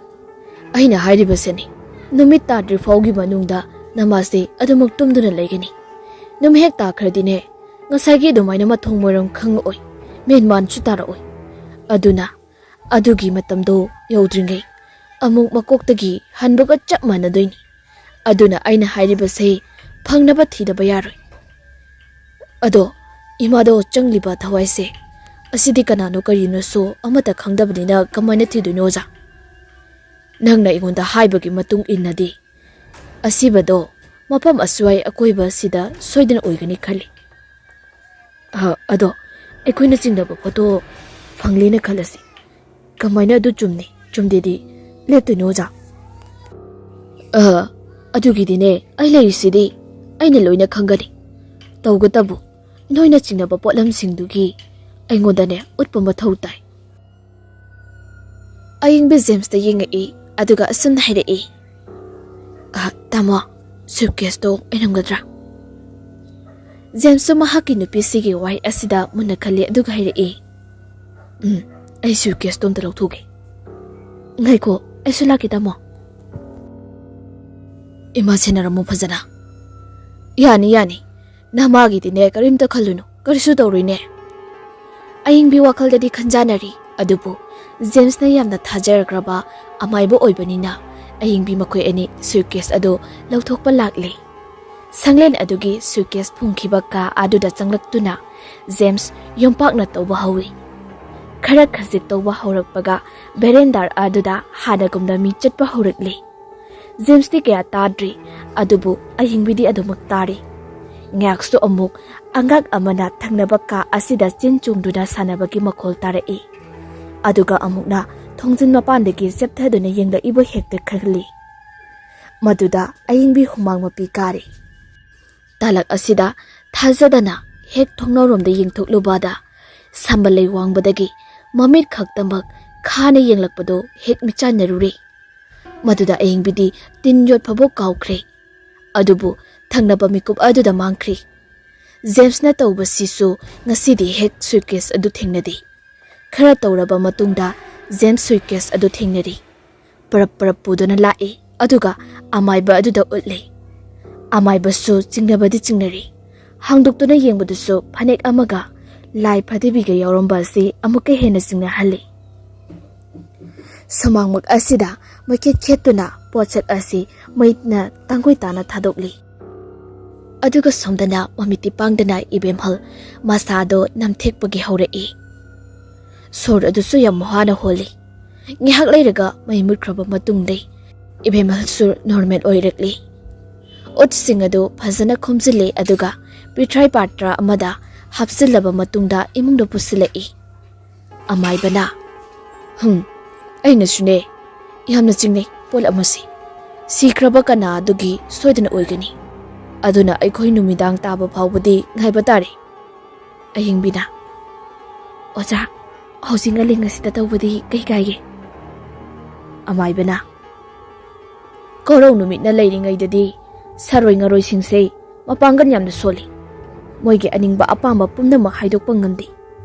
ꯑꯩꯅ ꯍꯥꯏꯔꯤꯕꯁꯤꯅꯤ, ꯅꯨꯃꯤꯠ ꯇꯥꯗ꯭ꯔꯤ ꯐꯥꯎꯒꯤ ꯃꯅꯨꯡꯗ ꯅꯃꯥꯁꯦ ꯑꯗꯨꯃꯛ ꯇꯨꯝꯗꯨꯅ ꯂꯩꯒꯅꯤ꯫ ꯅꯨꯃꯤꯠ ꯍꯦꯛ ꯇꯥꯈ꯭ꯔꯗꯤꯅꯦ, ꯉꯁꯥꯏꯒꯤ ꯑꯗꯨꯃꯥꯏꯅ ꯃꯊꯣꯡ ꯃꯔꯝ ꯈꯪꯉꯛꯑꯣꯏ, ꯃꯦꯟ ꯃꯥꯟꯁꯨ ꯇꯥꯔꯛꯑꯣꯏ꯫ ꯑꯗꯨꯅ ꯑꯗꯨꯒꯤ ꯃꯇꯝꯗꯣ ꯌꯧꯗ꯭ꯔꯤꯉꯩ ꯑꯃꯨꯛ ꯃꯀꯣꯛꯇꯒꯤ ꯍꯟꯕꯒ ꯆꯞ ꯃꯥꯟꯅꯗꯣꯏꯅꯤ꯫ ꯑꯗꯨꯅ ꯑꯩꯅ ꯍꯥꯏꯔꯤꯕꯁꯦ ꯐꯪꯅꯕ ꯊꯤꯗꯕ ꯌꯥꯔꯣꯏ꯫ ꯑꯗꯣ ꯏꯃꯥꯗꯣ ꯆꯪꯂꯤꯕ ꯊꯋꯥꯏꯁꯦ ꯑꯁꯤꯗꯤ ꯀꯅꯥꯅꯣ ꯀꯔꯤꯅꯣꯁꯨ ꯑꯃꯠꯇ ꯈꯪꯗꯕꯅꯤꯅ ꯀꯃꯥꯏꯅ ꯊꯤꯗꯣꯏꯅꯣ ꯑꯣꯖꯥ?" "ꯅꯪꯅ ꯑꯩꯉꯣꯟꯗ ꯍꯥꯏꯕꯒꯤ ꯃꯇꯨꯡ ꯏꯟꯅꯗꯤ ꯑꯁꯤꯕꯗꯣ ꯃꯐꯝ ꯑꯁ꯭ꯋꯥꯏ ꯑꯀꯣꯏꯕꯁꯤꯗ ꯁꯣꯏꯗꯅ ꯑꯣꯏꯒꯅꯤ ꯈꯜꯂꯤ꯫ ꯑ, ꯑꯗꯣ ꯑꯩꯈꯣꯏꯅ ꯆꯤꯡꯅꯕ ꯄꯣꯠꯇꯣ ꯐꯪꯂꯦꯅ ꯈꯜꯂꯁꯤ꯫ ꯀꯃꯥꯏꯅ ꯑꯗꯨ ꯆꯨꯝꯅꯤ ꯆꯨꯝꯗꯦꯗꯤ ꯂꯦꯞꯇꯣꯏꯅꯣ ꯑꯣꯖꯥ?" "ꯑ, ꯑꯗꯨꯒꯤꯗꯤꯅꯦ ꯑꯩ ꯂꯩꯔꯤꯁꯤꯗꯤ, ꯑꯩꯅ ꯂꯣꯏꯅ ꯈꯪꯒꯅꯤ꯫ ꯇꯧꯕꯇꯕꯨ ꯅꯣꯏꯅ ꯆꯤꯡꯅꯕ ꯄꯣꯠꯂꯝꯁꯤꯡꯗꯨꯒꯤ ꯑꯩꯉꯣꯟꯗꯅꯦ ꯎꯠꯄ ꯃꯊꯧ ꯇꯥꯏ꯫" ꯑꯌꯤꯡꯕꯤ ꯖꯦꯝꯁꯇ ꯌꯦꯡꯉꯛꯏ, ꯑꯗꯨꯒ ꯑꯁꯨꯝꯅ ꯍꯥꯏꯔꯛꯏ, "ꯑ, ꯇꯥꯃꯣ, ꯁꯨꯠꯀꯦꯁꯇꯣ ꯑꯣꯏꯔꯝꯒꯗ꯭ꯔꯥ?" ꯖꯦꯝꯁꯁꯨ ꯃꯍꯥꯛꯀꯤ ꯅꯨꯄꯤꯁꯤꯒꯤ ꯋꯥꯍꯩ ꯑꯁꯤꯗ ꯃꯨꯟꯅ ꯈꯜꯂꯤ, ꯑꯗꯨꯒ ꯍꯥꯏꯔꯛꯏ, "ꯎꯝ, ꯑꯩ ꯁꯨꯠꯀꯦꯁꯇꯣ ꯑꯝꯇ ꯂꯧꯊꯣꯛꯀꯦ꯫ ꯉꯥꯏꯈꯣ, ꯑꯩꯁꯨ ꯂꯥꯛꯀꯦ, ꯇꯥꯃꯣ꯫ ꯏꯃꯥ ꯁꯦꯟꯅꯔꯝꯃꯨ ꯐꯖꯅ꯫" "ꯌꯥꯅꯤ, ꯌꯥꯅꯤ꯫ ꯅꯃꯥꯒꯤꯗꯤꯅꯦ ꯀꯔꯤꯝꯇ ꯈꯜꯂꯨꯅꯨ, ꯀꯔꯤꯁꯨ ꯇꯧꯔꯣꯏꯅꯦ꯫" ꯑꯌꯤꯡꯕꯤ ꯋꯥꯈꯜꯗꯗꯤ ꯈꯟꯖꯥꯅꯔꯤ, ꯑꯗꯨꯕꯨ ꯖꯦꯝꯁꯅ ꯌꯥꯝꯅ ꯊꯥꯖꯔꯛꯈ꯭ꯔꯕ ꯑꯃꯥꯏꯕ ꯑꯣꯏꯕꯅꯤꯅ ꯑꯌꯤꯡꯕꯤ ꯃꯈꯣꯏ ꯑꯅꯤ ꯁꯨꯠꯀꯦꯁ ꯑꯗꯨ ꯂꯧꯊꯣꯛꯄ ꯂꯥꯛꯂꯦ꯫ ꯁꯪꯂꯦꯟ ꯑꯗꯨꯒꯤ ꯁꯨꯠꯀꯦꯁ ꯐꯨꯝꯈꯤꯕ ꯀꯥ ꯑꯗꯨꯗ ꯆꯪꯂꯛꯇꯨꯅ ꯖꯦꯝꯁ ꯌꯣꯝꯄꯥꯛꯅ ꯇꯧꯕ ꯍꯧꯏ꯫ ꯈꯔ ꯈꯖꯤꯛ ꯇꯧꯕ ꯍꯧꯔꯛꯄꯒ ꯚꯦꯔꯦꯟꯗꯥ ꯑꯗꯨꯗ ꯍꯥꯟꯅꯒꯨꯝꯅ ꯃꯤ ꯆꯠꯄ ꯍꯧꯔꯛꯂꯦ꯫ ꯖꯦꯝꯁꯇꯤ ꯀꯌꯥ ꯇꯥꯗ꯭ꯔꯤ, ꯑꯗꯨꯕꯨ ꯑꯍꯤꯡꯕꯤꯗꯤ ꯑꯗꯨꯃꯛ ꯇꯥꯔꯤ꯫ ꯉꯥꯏꯍꯥꯛꯁꯨ ꯑꯃꯨꯛ ꯑꯉꯥꯡ ꯑꯃꯅ ꯊꯪꯅꯕ ꯀꯥ ꯑꯁꯤꯗ ꯆꯦꯟ ꯆꯣꯡꯗꯨꯅ ꯁꯥꯟꯅꯕꯒꯤ ꯃꯈꯣꯜ ꯇꯥꯔꯛꯏ꯫ ꯑꯗꯨꯒ ꯑꯃꯨꯛꯅ ꯊꯣꯡꯖꯤꯟ ꯃꯄꯥꯟꯗꯒꯤ ꯆꯦꯞꯊꯗꯨꯅ ꯌꯦꯡꯂꯛꯏꯕ ꯍꯦꯛꯇ ꯈꯜꯂꯤ꯫ ꯃꯗꯨꯗ ꯑꯌꯤꯡꯕꯤ ꯍꯨꯃꯥꯡ ꯃꯄꯤ ꯀꯥꯔꯤ꯫ ꯇꯥꯂꯛ ꯑꯁꯤꯗ ꯊꯥꯖꯗꯅ ꯍꯦꯛ ꯊꯣꯡꯅꯥꯎꯔꯣꯝꯗ ꯌꯦꯡꯊꯣꯛꯂꯨꯕꯗ, ꯁꯝꯕꯜ ꯂꯩ ꯋꯥꯡꯕꯗꯒꯤ ꯃꯃꯤꯠ ꯈꯛꯇꯃꯛ ꯈꯥꯅ ꯌꯦꯡꯂꯛꯄꯗꯨ ꯍꯦꯛ ꯃꯤꯠꯆꯥꯟꯅꯔꯨꯔꯦ꯫ ꯃꯗꯨꯗ ꯑꯌꯤꯡꯕꯤꯗꯤ ꯇꯤꯟ ꯌꯣꯠ ꯐꯥꯎꯕ ꯀꯥꯎꯈ꯭ꯔꯦ꯫ ꯑꯗꯨꯕꯨ ꯊꯪꯅꯕ ꯃꯤꯀꯨꯞ ꯑꯗꯨꯗ ꯃꯥꯡꯈ꯭ꯔꯤ꯫ ꯖꯦꯝꯁꯅ ꯇꯧꯕꯁꯤꯁꯨ ꯉꯁꯤꯗꯤ ꯍꯦꯛ ꯁꯨꯏꯠꯀꯦꯁ ꯑꯗꯨ ꯊꯦꯡꯅꯗꯦ꯫ ꯈꯔ ꯇꯧꯔꯕ ꯃꯇꯨꯡꯗ ꯖꯦꯝꯁ ꯁꯨꯏꯠꯀꯦꯁ ꯑꯗꯨ ꯊꯦꯡꯅꯔꯤ꯫ ꯄꯔꯞ ꯄꯔꯞ ꯄꯨꯗꯨꯅ ꯂꯥꯛꯏ, ꯑꯗꯨꯒ ꯑꯃꯥꯏꯕ ꯑꯗꯨꯗ ꯎꯠꯂꯤ꯫ ꯑꯃꯥꯏꯕꯁꯨ ꯆꯤꯡꯅꯕꯗꯤ ꯆꯤꯡꯅꯔꯤ꯫ ꯍꯥꯡꯗꯣꯛꯇꯨꯅ ꯌꯦꯡꯕꯗꯨꯁꯨ ꯐꯅꯦꯛ ꯑꯃꯒ ꯂꯥꯏ ꯐꯗꯤꯕꯤꯒ ꯌꯥꯎꯔꯝꯕ ꯑꯁꯤ ꯑꯃꯨꯛꯀ ꯍꯦꯟꯅ ꯆꯤꯡꯅꯍꯜꯂꯤ꯫ ꯁꯨꯃꯥꯡꯃꯛ ꯑꯁꯤꯗ ꯃꯩꯈꯦꯠ ꯈꯦꯠꯇꯨꯅ ꯄꯣꯠꯁꯛ ꯑꯁꯤ ꯃꯩꯅ ꯇꯥꯡꯒꯣꯏ ꯇꯥꯅ ꯊꯥꯗꯣꯛꯂꯤ꯫ ꯑꯗꯨꯒ ꯁꯣꯝꯗꯅ ꯃꯃꯤꯠꯇꯤ ꯄꯥꯡꯗꯅ ꯏꯕꯦꯝꯍꯜ ꯃꯁꯥꯗꯣ ꯅꯝꯊꯦꯛꯄꯒꯤ ꯍꯧꯔꯛꯏ꯫ ꯁꯣꯔ ꯑꯗꯨꯁꯨ ꯌꯥꯝ ꯋꯥꯅ ꯍꯣꯜꯂꯤ꯫ ꯉꯥꯏꯍꯥꯛ ꯂꯩꯔꯒ ꯃꯩ ꯃꯨꯠꯈ꯭ꯔꯕ ꯃꯇꯨꯡꯗꯩ ꯏꯕꯦꯝꯍꯜꯁꯨ ꯅꯣꯔꯃꯦꯜ ꯑꯣꯏꯔꯛꯂꯤ꯫ ꯑꯣꯠꯁꯤꯡ ꯑꯗꯨ ꯐꯖꯅ ꯈꯣꯝꯖꯤꯜꯂꯤ, ꯑꯗꯨꯒ ꯄꯤꯊ꯭ꯔꯥꯏ ꯄꯥꯇ꯭ꯔ ꯑꯃꯗ ꯍꯥꯞꯆꯤꯜꯂꯕ ꯃꯇꯨꯡꯗ ꯏꯃꯨꯡꯗ ꯄꯨꯁꯤꯜꯂꯛꯏ꯫ ꯑꯃꯥꯏꯕꯅ, "ꯍꯨꯝ, ꯑꯩꯅꯁꯨꯅꯦ, ꯌꯥꯝꯅ ꯆꯤꯡꯅꯩ ꯄꯣꯠ ꯑꯃꯁꯤ꯫ ꯁꯤꯈ꯭ꯔꯕ ꯀꯅꯥ ꯑꯗꯨꯒꯤ ꯁꯣꯏꯗꯅ ꯑꯣꯏꯒꯅꯤ꯫ ꯑꯗꯨꯅ ꯑꯩꯈꯣꯏ ꯅꯨꯃꯤꯗꯥꯡ ꯇꯥꯕ ꯐꯥꯎꯕꯗꯤ ꯉꯥꯏꯕ ꯇꯥꯔꯦ꯫" ꯑꯌꯤꯡꯕꯤꯅ, "ꯑꯣꯖꯥ, ꯍꯧꯖꯤꯛ ꯉꯜꯂꯤꯉꯩꯁꯤꯗ ꯇꯧꯕꯗꯤ ꯀꯩ ꯀꯥꯏꯒꯦ?" ꯑꯃꯥꯏꯕꯅ, "ꯀꯣꯔꯧ ꯅꯨꯃꯤꯠꯅ ꯂꯩꯔꯤꯉꯩꯗꯗꯤ ꯁꯥꯔꯣꯏ ꯉꯥꯔꯣꯏꯁꯤꯡꯁꯦ ꯃꯄꯥꯡꯒꯜ ꯌꯥꯝꯅ ꯁꯣꯜꯂꯤ꯫ ꯃꯣꯏꯒꯤ ꯑꯅꯤꯡꯕ ꯑꯄꯥꯝꯕ ꯄꯨꯝꯅꯃꯛ ꯍꯥꯏꯗꯣꯛꯄ ꯉꯝꯗꯦ꯫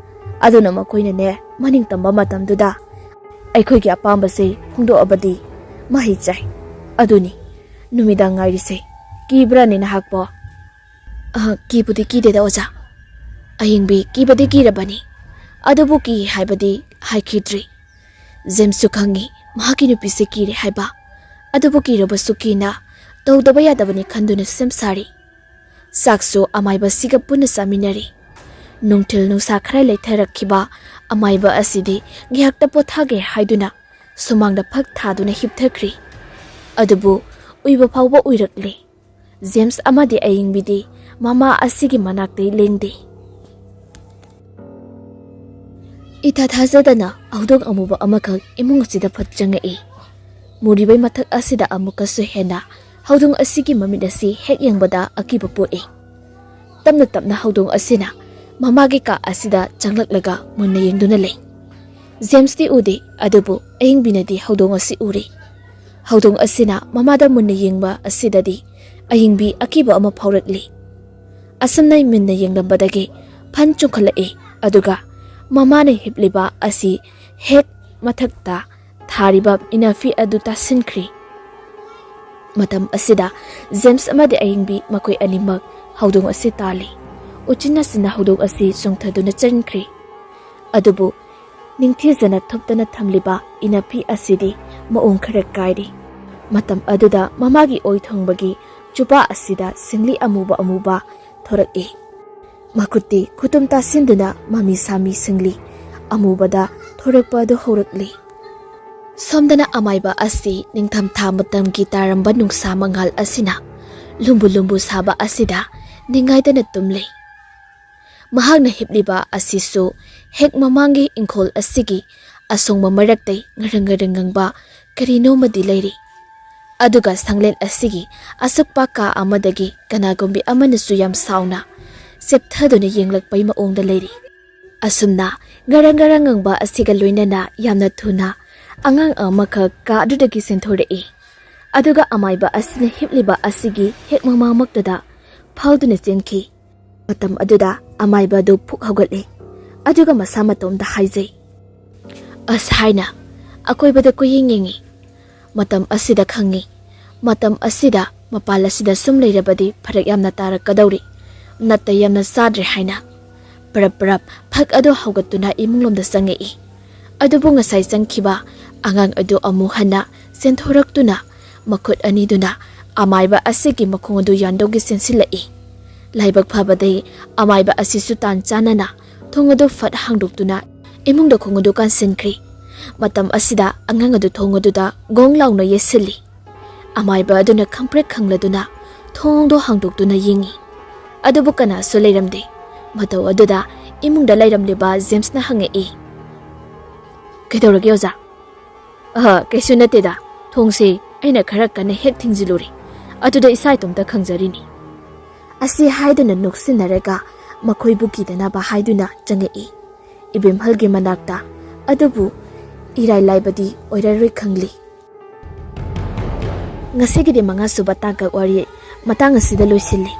ꯑꯗꯨꯅ ꯃꯈꯣꯏꯅꯅꯦ, ꯃꯅꯤꯡ ꯇꯝꯕ ꯃꯇꯝꯗꯨꯗ ꯑꯩꯈꯣꯏꯒꯤ ꯑꯄꯥꯝꯕꯁꯦ ꯐꯣꯡꯗꯣꯛꯑꯕꯗꯤ ꯃꯍꯩ ꯆꯥꯏ꯫ ꯑꯗꯨꯅꯤ ꯅꯨꯃꯤꯗꯥꯡ ꯉꯥꯏꯔꯤꯁꯦ꯫ ꯀꯤꯕ꯭ꯔꯥꯅꯦ ꯅꯍꯥꯛꯄꯣ?" "ꯑ, ꯀꯤꯕꯨꯗꯤ ꯀꯤꯗꯦꯗ, ꯑꯣꯖꯥ꯫" ꯑꯌꯤꯡꯕꯤ ꯀꯤꯕꯗꯤ ꯀꯤꯔꯕꯅꯤ, ꯑꯗꯨꯕꯨ ꯀꯤ ꯍꯥꯏꯕꯗꯤ ꯍꯥꯏꯈꯤꯗ꯭ꯔꯤ꯫ ꯖꯦꯝꯁꯁꯨ ꯈꯪꯉꯤ ꯃꯍꯥꯛꯀꯤ ꯅꯨꯄꯤꯁꯦ ꯀꯤꯔꯦ ꯍꯥꯏꯕ, ꯑꯗꯨꯕꯨ ꯀꯤꯔꯕꯁꯨ ꯀꯤꯅ ꯇꯧꯗꯕ ꯌꯥꯗꯕꯅꯤ ꯈꯟꯗꯨꯅ ꯁꯦꯝ ꯁꯥꯔꯤ꯫ ꯆꯥꯛꯁꯨ ꯑꯃꯥꯏꯕꯁꯤꯒ ꯄꯨꯟꯅ ꯆꯥꯃꯤꯟꯅꯔꯤ꯫ ꯅꯨꯡꯊꯤꯜ ꯅꯨꯡꯁꯥ ꯈꯔ ꯂꯩꯊꯔꯛꯈꯤꯕ ꯑꯃꯥꯏꯕ ꯑꯁꯤꯗꯤ ꯉꯥꯏꯍꯥꯛꯇ ꯄꯣꯊꯥꯒꯦ ꯍꯥꯏꯗꯨꯅ ꯁꯨꯃꯥꯡꯗ ꯐꯛ ꯊꯥꯗꯨꯅ ꯍꯤꯞꯊꯈ꯭ꯔꯤ꯫ ꯑꯗꯨꯕꯨ ꯎꯏꯕ ꯐꯥꯎꯕ ꯎꯏꯔꯛꯂꯦ꯫ ꯖꯦꯝꯁ ꯑꯃꯗꯤ ꯑꯌꯤꯡꯕꯤꯗꯤ ꯃꯃꯥ ꯑꯁꯤꯒꯤ ꯃꯅꯥꯛꯇꯩ ꯂꯦꯡꯗꯦ꯫ ꯏꯊꯥ ꯊꯥꯖꯗꯅ ꯍꯧꯗꯣꯡ ꯑꯃꯨꯕ ꯑꯃꯈꯛ ꯏꯃꯨꯡ ꯑꯁꯤꯗ ꯐꯠ ꯆꯪꯉꯛꯏ꯫ ꯃꯨꯔꯤꯕꯩ ꯃꯊꯛ ꯑꯁꯤꯗ ꯑꯃꯨꯛꯀꯁꯨ ꯍꯦꯟꯅ ꯍꯧꯗꯣꯡ ꯑꯁꯤꯒꯤ ꯃꯃꯤꯠ ꯑꯁꯤ ꯍꯦꯛ ꯌꯦꯡꯕꯗ ꯑꯀꯤꯕ ꯄꯣꯛꯏ꯫ ꯇꯞꯅ ꯇꯞꯅ ꯍꯧꯗꯣꯡ ꯑꯁꯤꯅ ꯃꯃꯥꯒꯤ ꯀꯥ ꯑꯁꯤꯗ ꯆꯪꯂꯛꯂꯒ ꯃꯨꯟꯅ ꯌꯦꯡꯗꯨꯅ ꯂꯩ꯫ ꯖꯦꯝꯁꯇꯤ ꯎꯗꯦ, ꯑꯗꯨꯕꯨ ꯑꯌꯤꯡꯕꯤꯅꯗꯤ ꯍꯧꯗꯣꯡ ꯑꯁꯤ ꯎꯔꯦ꯫ ꯍꯧꯗꯣꯡ ꯑꯁꯤꯅ ꯃꯃꯥꯗ ꯃꯨꯟꯅ ꯌꯦꯡꯕ ꯑꯁꯤꯗꯗꯤ ꯑꯌꯤꯡꯕꯤ ꯑꯀꯤꯕ ꯑꯃ ꯐꯥꯎꯔꯛꯂꯤ꯫ ꯑꯁꯨꯝꯅ ꯃꯨꯟꯅ ꯌꯦꯡꯂꯝꯕꯗꯒꯤ ꯐꯟ ꯆꯣꯡꯈꯠꯂꯛꯏ, ꯑꯗꯨꯒ ꯃꯃꯥꯅ ꯍꯤꯞꯂꯤꯕ ꯑꯁꯤ ꯍꯦꯛ ꯃꯊꯛꯇ ꯊꯥꯔꯤꯕ ꯏꯅꯐꯤ ꯑꯗꯨ ꯇꯥꯁꯤꯟꯈ꯭ꯔꯤ꯫ ꯃꯇꯝ ꯑꯁꯤꯗ ꯖꯦꯝꯁ ꯑꯃꯗꯤ ꯑꯌꯤꯡꯕꯤ ꯃꯈꯣꯏ ꯑꯅꯤꯃꯛ ꯍꯧꯗꯣꯡ ꯑꯁꯤ ꯇꯥꯜꯂꯤ꯫ ꯎꯆꯤꯟ ꯅꯥꯆꯤꯟꯅ ꯍꯧꯗꯣꯡ ꯑꯁꯤ ꯆꯣꯡꯊꯗꯨꯅ ꯆꯦꯟꯈ꯭ꯔꯤ꯫ ꯑꯗꯨꯕꯨ ꯅꯤꯡꯊꯤꯖꯅ ꯊꯨꯞꯇꯅ ꯊꯝꯂꯤꯕ ꯏꯅꯐꯤ ꯑꯁꯤꯗꯤ ꯃꯑꯣꯡ ꯈꯔ ꯀꯥꯏꯔꯤ꯫ ꯃꯇꯝ ꯑꯗꯨꯗ ꯃꯃꯥꯒꯤ ꯑꯣꯏ ꯊꯣꯡꯕꯒꯤ ꯆꯨꯄꯥ ꯑꯁꯤꯗ ꯁꯤꯡꯂꯤ ꯑꯃꯨꯕ ꯑꯃꯨꯕ ꯊꯣꯔꯛꯏ꯫ ꯃꯈꯨꯠꯇꯤ ꯈꯨꯇꯨꯝ ꯇꯥꯁꯤꯟꯗꯨꯅ ꯃꯃꯤ ꯁꯥꯃꯤ ꯁꯤꯡꯂꯤ ꯑꯃꯨꯕꯗ ꯊꯣꯔꯛꯄ ꯑꯗꯨ ꯍꯧꯔꯛꯂꯤ꯫ ꯁꯣꯝꯗꯅ ꯑꯃꯥꯏꯕ ꯑꯁꯤ ꯅꯤꯡꯊꯝꯊꯥ ꯃꯇꯝꯒꯤ ꯇꯥꯔꯝꯕ ꯅꯨꯡꯁꯥ ꯃꯉꯥꯜ ꯑꯁꯤꯅ ꯂꯨꯝꯕꯨ ꯂꯨꯝꯕꯨ ꯁꯥꯕ ꯑꯁꯤꯗ ꯅꯤꯡꯉꯥꯏꯗꯅ ꯇꯨꯝꯂꯤ꯫ ꯃꯍꯥꯛꯅ ꯍꯤꯞꯂꯤꯕ ꯑꯁꯤꯁꯨ ꯍꯦꯛ ꯃꯃꯥꯡꯒꯤ ꯏꯪꯈꯣꯜ ꯑꯁꯤꯒꯤ ꯑꯁꯣꯡꯕ ꯃꯔꯛꯇꯩ ꯉꯔꯪ ꯉꯔꯪ ꯉꯪꯕ ꯀꯔꯤꯅꯣꯃꯗꯤ ꯂꯩꯔꯤ꯫ ꯑꯗꯨꯒ ꯁꯪꯂꯦꯟ ꯑꯁꯤꯒꯤ ꯑꯁꯨꯛꯄ ꯀꯥ ꯑꯃꯗꯒꯤ ꯀꯅꯥꯒꯨꯝꯕꯤ ꯑꯃꯅꯁꯨ ꯌꯥꯝ ꯁꯥꯎꯅ ꯆꯦꯞꯊꯗꯨꯅ ꯌꯦꯡꯂꯛꯄꯩ ꯃꯑꯣꯡꯗ ꯂꯩꯔꯤ꯫ ꯑꯁꯨꯝꯅ ꯉꯔꯪ ꯉꯔꯪ ꯉꯪꯕ ꯑꯁꯤꯒ ꯂꯣꯏꯅꯅ ꯌꯥꯝꯅ ꯊꯨꯅ ꯑꯉꯥꯡ ꯑꯃꯈꯛ ꯀꯥ ꯑꯗꯨꯗꯒꯤ ꯆꯦꯟꯊꯣꯔꯛꯏ꯫ ꯑꯗꯨꯒ ꯑꯃꯥꯏꯕ ꯑꯁꯤꯅ ꯍꯤꯞꯂꯤꯕ ꯑꯁꯤꯒꯤ ꯍꯦꯛ ꯃꯃꯥꯡꯃꯛꯇꯗ ꯐꯥꯎꯗꯨꯅ ꯆꯦꯟꯈꯤ꯫ ꯃꯇꯝ ꯑꯗꯨꯗ ꯑꯃꯥꯏꯕ ꯑꯗꯨ ꯐꯨꯛ ꯍꯧꯒꯠꯂꯤ, ꯑꯗꯨꯒ ꯃꯁꯥ ꯃꯇꯣꯝꯗ ꯍꯥꯏꯖꯩ, "ꯑꯁ" ꯍꯥꯏꯅ ꯑꯀꯣꯏꯕꯗ ꯀꯣꯏꯌꯦꯡ ꯌꯦꯡꯉꯤ꯫ ꯃꯇꯝ ꯑꯁꯤꯗ ꯈꯪꯉꯤ, ꯃꯇꯝ ꯑꯁꯤꯗ ꯃꯄꯥꯜ ꯑꯁꯤꯗ ꯁꯨꯝ ꯂꯩꯔꯕꯗꯤ ꯐꯔꯛ ꯌꯥꯝꯅ ꯇꯥꯔꯛꯀꯗꯧꯔꯤ, ꯅꯥꯇꯩ ꯌꯥꯝꯅ ꯆꯥꯗ꯭ꯔꯦ ꯍꯥꯏꯅ꯫ ꯄꯔꯞ ꯄꯔꯞ ꯐꯛ ꯑꯗꯨ ꯍꯧꯒꯠꯇꯨꯅ ꯏꯃꯨꯡꯂꯣꯝꯗ ꯆꯪꯉꯛꯏ꯫ ꯑꯗꯨꯕꯨ ꯉꯁꯥꯏ ꯆꯪꯈꯤꯕ ꯑꯉꯥꯡ ꯑꯗꯨ ꯑꯃꯨꯛ ꯍꯟꯅ ꯆꯦꯟꯊꯣꯔꯛꯇꯨꯅ ꯃꯈꯨꯠ ꯑꯅꯤꯗꯨꯅ ꯑꯃꯥꯏꯕ ꯑꯁꯤꯒꯤ ꯃꯈꯣꯡ ꯑꯗꯨ ꯌꯥꯟꯗꯧꯒꯤ ꯆꯦꯟꯁꯤꯜꯂꯛꯏ꯫ ꯂꯥꯏꯕꯛ ꯐꯕꯗꯤ ꯑꯃꯥꯏꯕ ꯑꯁꯤꯁꯨ ꯇꯥꯟ ꯆꯥꯅꯅ ꯊꯣꯡ ꯑꯗꯨ ꯐꯠ ꯍꯥꯡꯗꯣꯛꯇꯨꯅ ꯏꯃꯨꯡꯗ ꯈꯣꯡ ꯑꯗꯨ ꯀꯥꯟꯁꯤꯟꯈ꯭ꯔꯤ꯫ ꯃꯇꯝ ꯑꯁꯤꯗ ꯑꯉꯥꯡ ꯑꯗꯨ ꯊꯣꯡ ꯑꯗꯨꯗ ꯒꯣꯡ ꯂꯥꯎꯅ ꯌꯦꯠꯁꯤꯜꯂꯤ꯫ ꯑꯃꯥꯏꯕ ꯑꯗꯨꯅ ꯈꯪꯄ꯭ꯔꯦꯛ ꯈꯪꯂꯗꯨꯅ ꯊꯣꯡꯗꯣ ꯍꯥꯡꯗꯣꯛꯇꯨꯅ ꯌꯦꯡꯉꯤ꯫ ꯑꯗꯨꯕꯨ ꯀꯅꯥꯁꯨ ꯂꯩꯔꯝꯗꯦ꯫ ꯃꯇꯧ ꯑꯗꯨꯗ ꯏꯃꯨꯡꯗ ꯂꯩꯔꯝꯂꯤꯕ ꯖꯦꯝꯁꯅ ꯍꯪꯉꯛꯏ, "ꯀꯩꯗꯧꯔꯒꯦ ꯑꯣꯖꯥ?" "ꯑꯍ, ꯀꯩꯁꯨ ꯅꯠꯇꯦꯗ, "ꯊꯣꯡꯁꯦ ꯑꯩꯅ ꯈꯔ ꯀꯟꯅ ꯍꯦꯛ ꯊꯤꯡꯖꯤꯜꯂꯨꯔꯦ, ꯑꯗꯨꯗ ꯏꯁꯥ ꯏꯇꯣꯝꯇ ꯈꯪꯖꯔꯤꯅꯤ"꯫ ꯑꯁꯤ ꯍꯥꯏꯗꯨꯅ ꯅꯣꯛꯁꯤꯟꯅꯔꯒ ꯃꯈꯣꯏꯕꯨ ꯀꯤꯗꯅꯕ ꯍꯥꯏꯗꯨꯅ ꯆꯪꯉꯛꯏ꯫ ꯏꯕꯦꯝꯍꯜꯒꯤ ꯃꯅꯥꯛꯇ꯫ ꯑꯗꯨꯕꯨ ꯏꯔꯥꯏ ꯂꯥꯏꯕꯗꯤ ꯑꯣꯏꯔꯔꯣꯏ ꯈꯪꯂꯤ꯫ ꯉꯁꯤꯒꯤꯗꯤ ꯃꯉꯥ ꯁꯨꯕ ꯇꯥꯡꯀꯛ ꯋꯥꯔꯤ ꯃꯇꯥꯡ ꯑꯁꯤꯗ ꯂꯣꯏꯁꯤꯜꯂꯤ꯫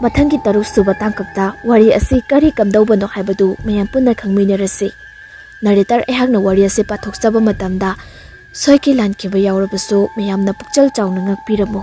ꯃꯊꯪꯒꯤ ꯇꯔꯨꯛ ꯁꯨꯕ ꯇꯥꯡꯀꯛꯇ ꯋꯥꯔꯤ ꯑꯁꯤ ꯀꯔꯤ ꯀꯝꯗꯧꯕꯅꯣ ꯍꯥꯏꯕꯗꯨ ꯃꯌꯥꯝ ꯄꯨꯟꯅ ꯈꯪꯃꯤꯟꯅꯔꯁꯤ꯫ ꯅꯔꯦꯇꯔ ꯑꯩꯍꯥꯛꯅ ꯋꯥꯔꯤ ꯑꯁꯤ ꯄꯥꯊꯣꯛꯆꯕ ꯃꯇꯝꯗ ꯁꯣꯏꯈꯤ ꯂꯥꯟꯈꯤꯕ ꯌꯥꯎꯔꯕꯁꯨ ꯃꯌꯥꯝꯅ ꯄꯨꯛꯆꯦꯜ ꯆꯥꯎꯅ ꯉꯥꯛꯄꯤꯔꯝꯃꯨ꯫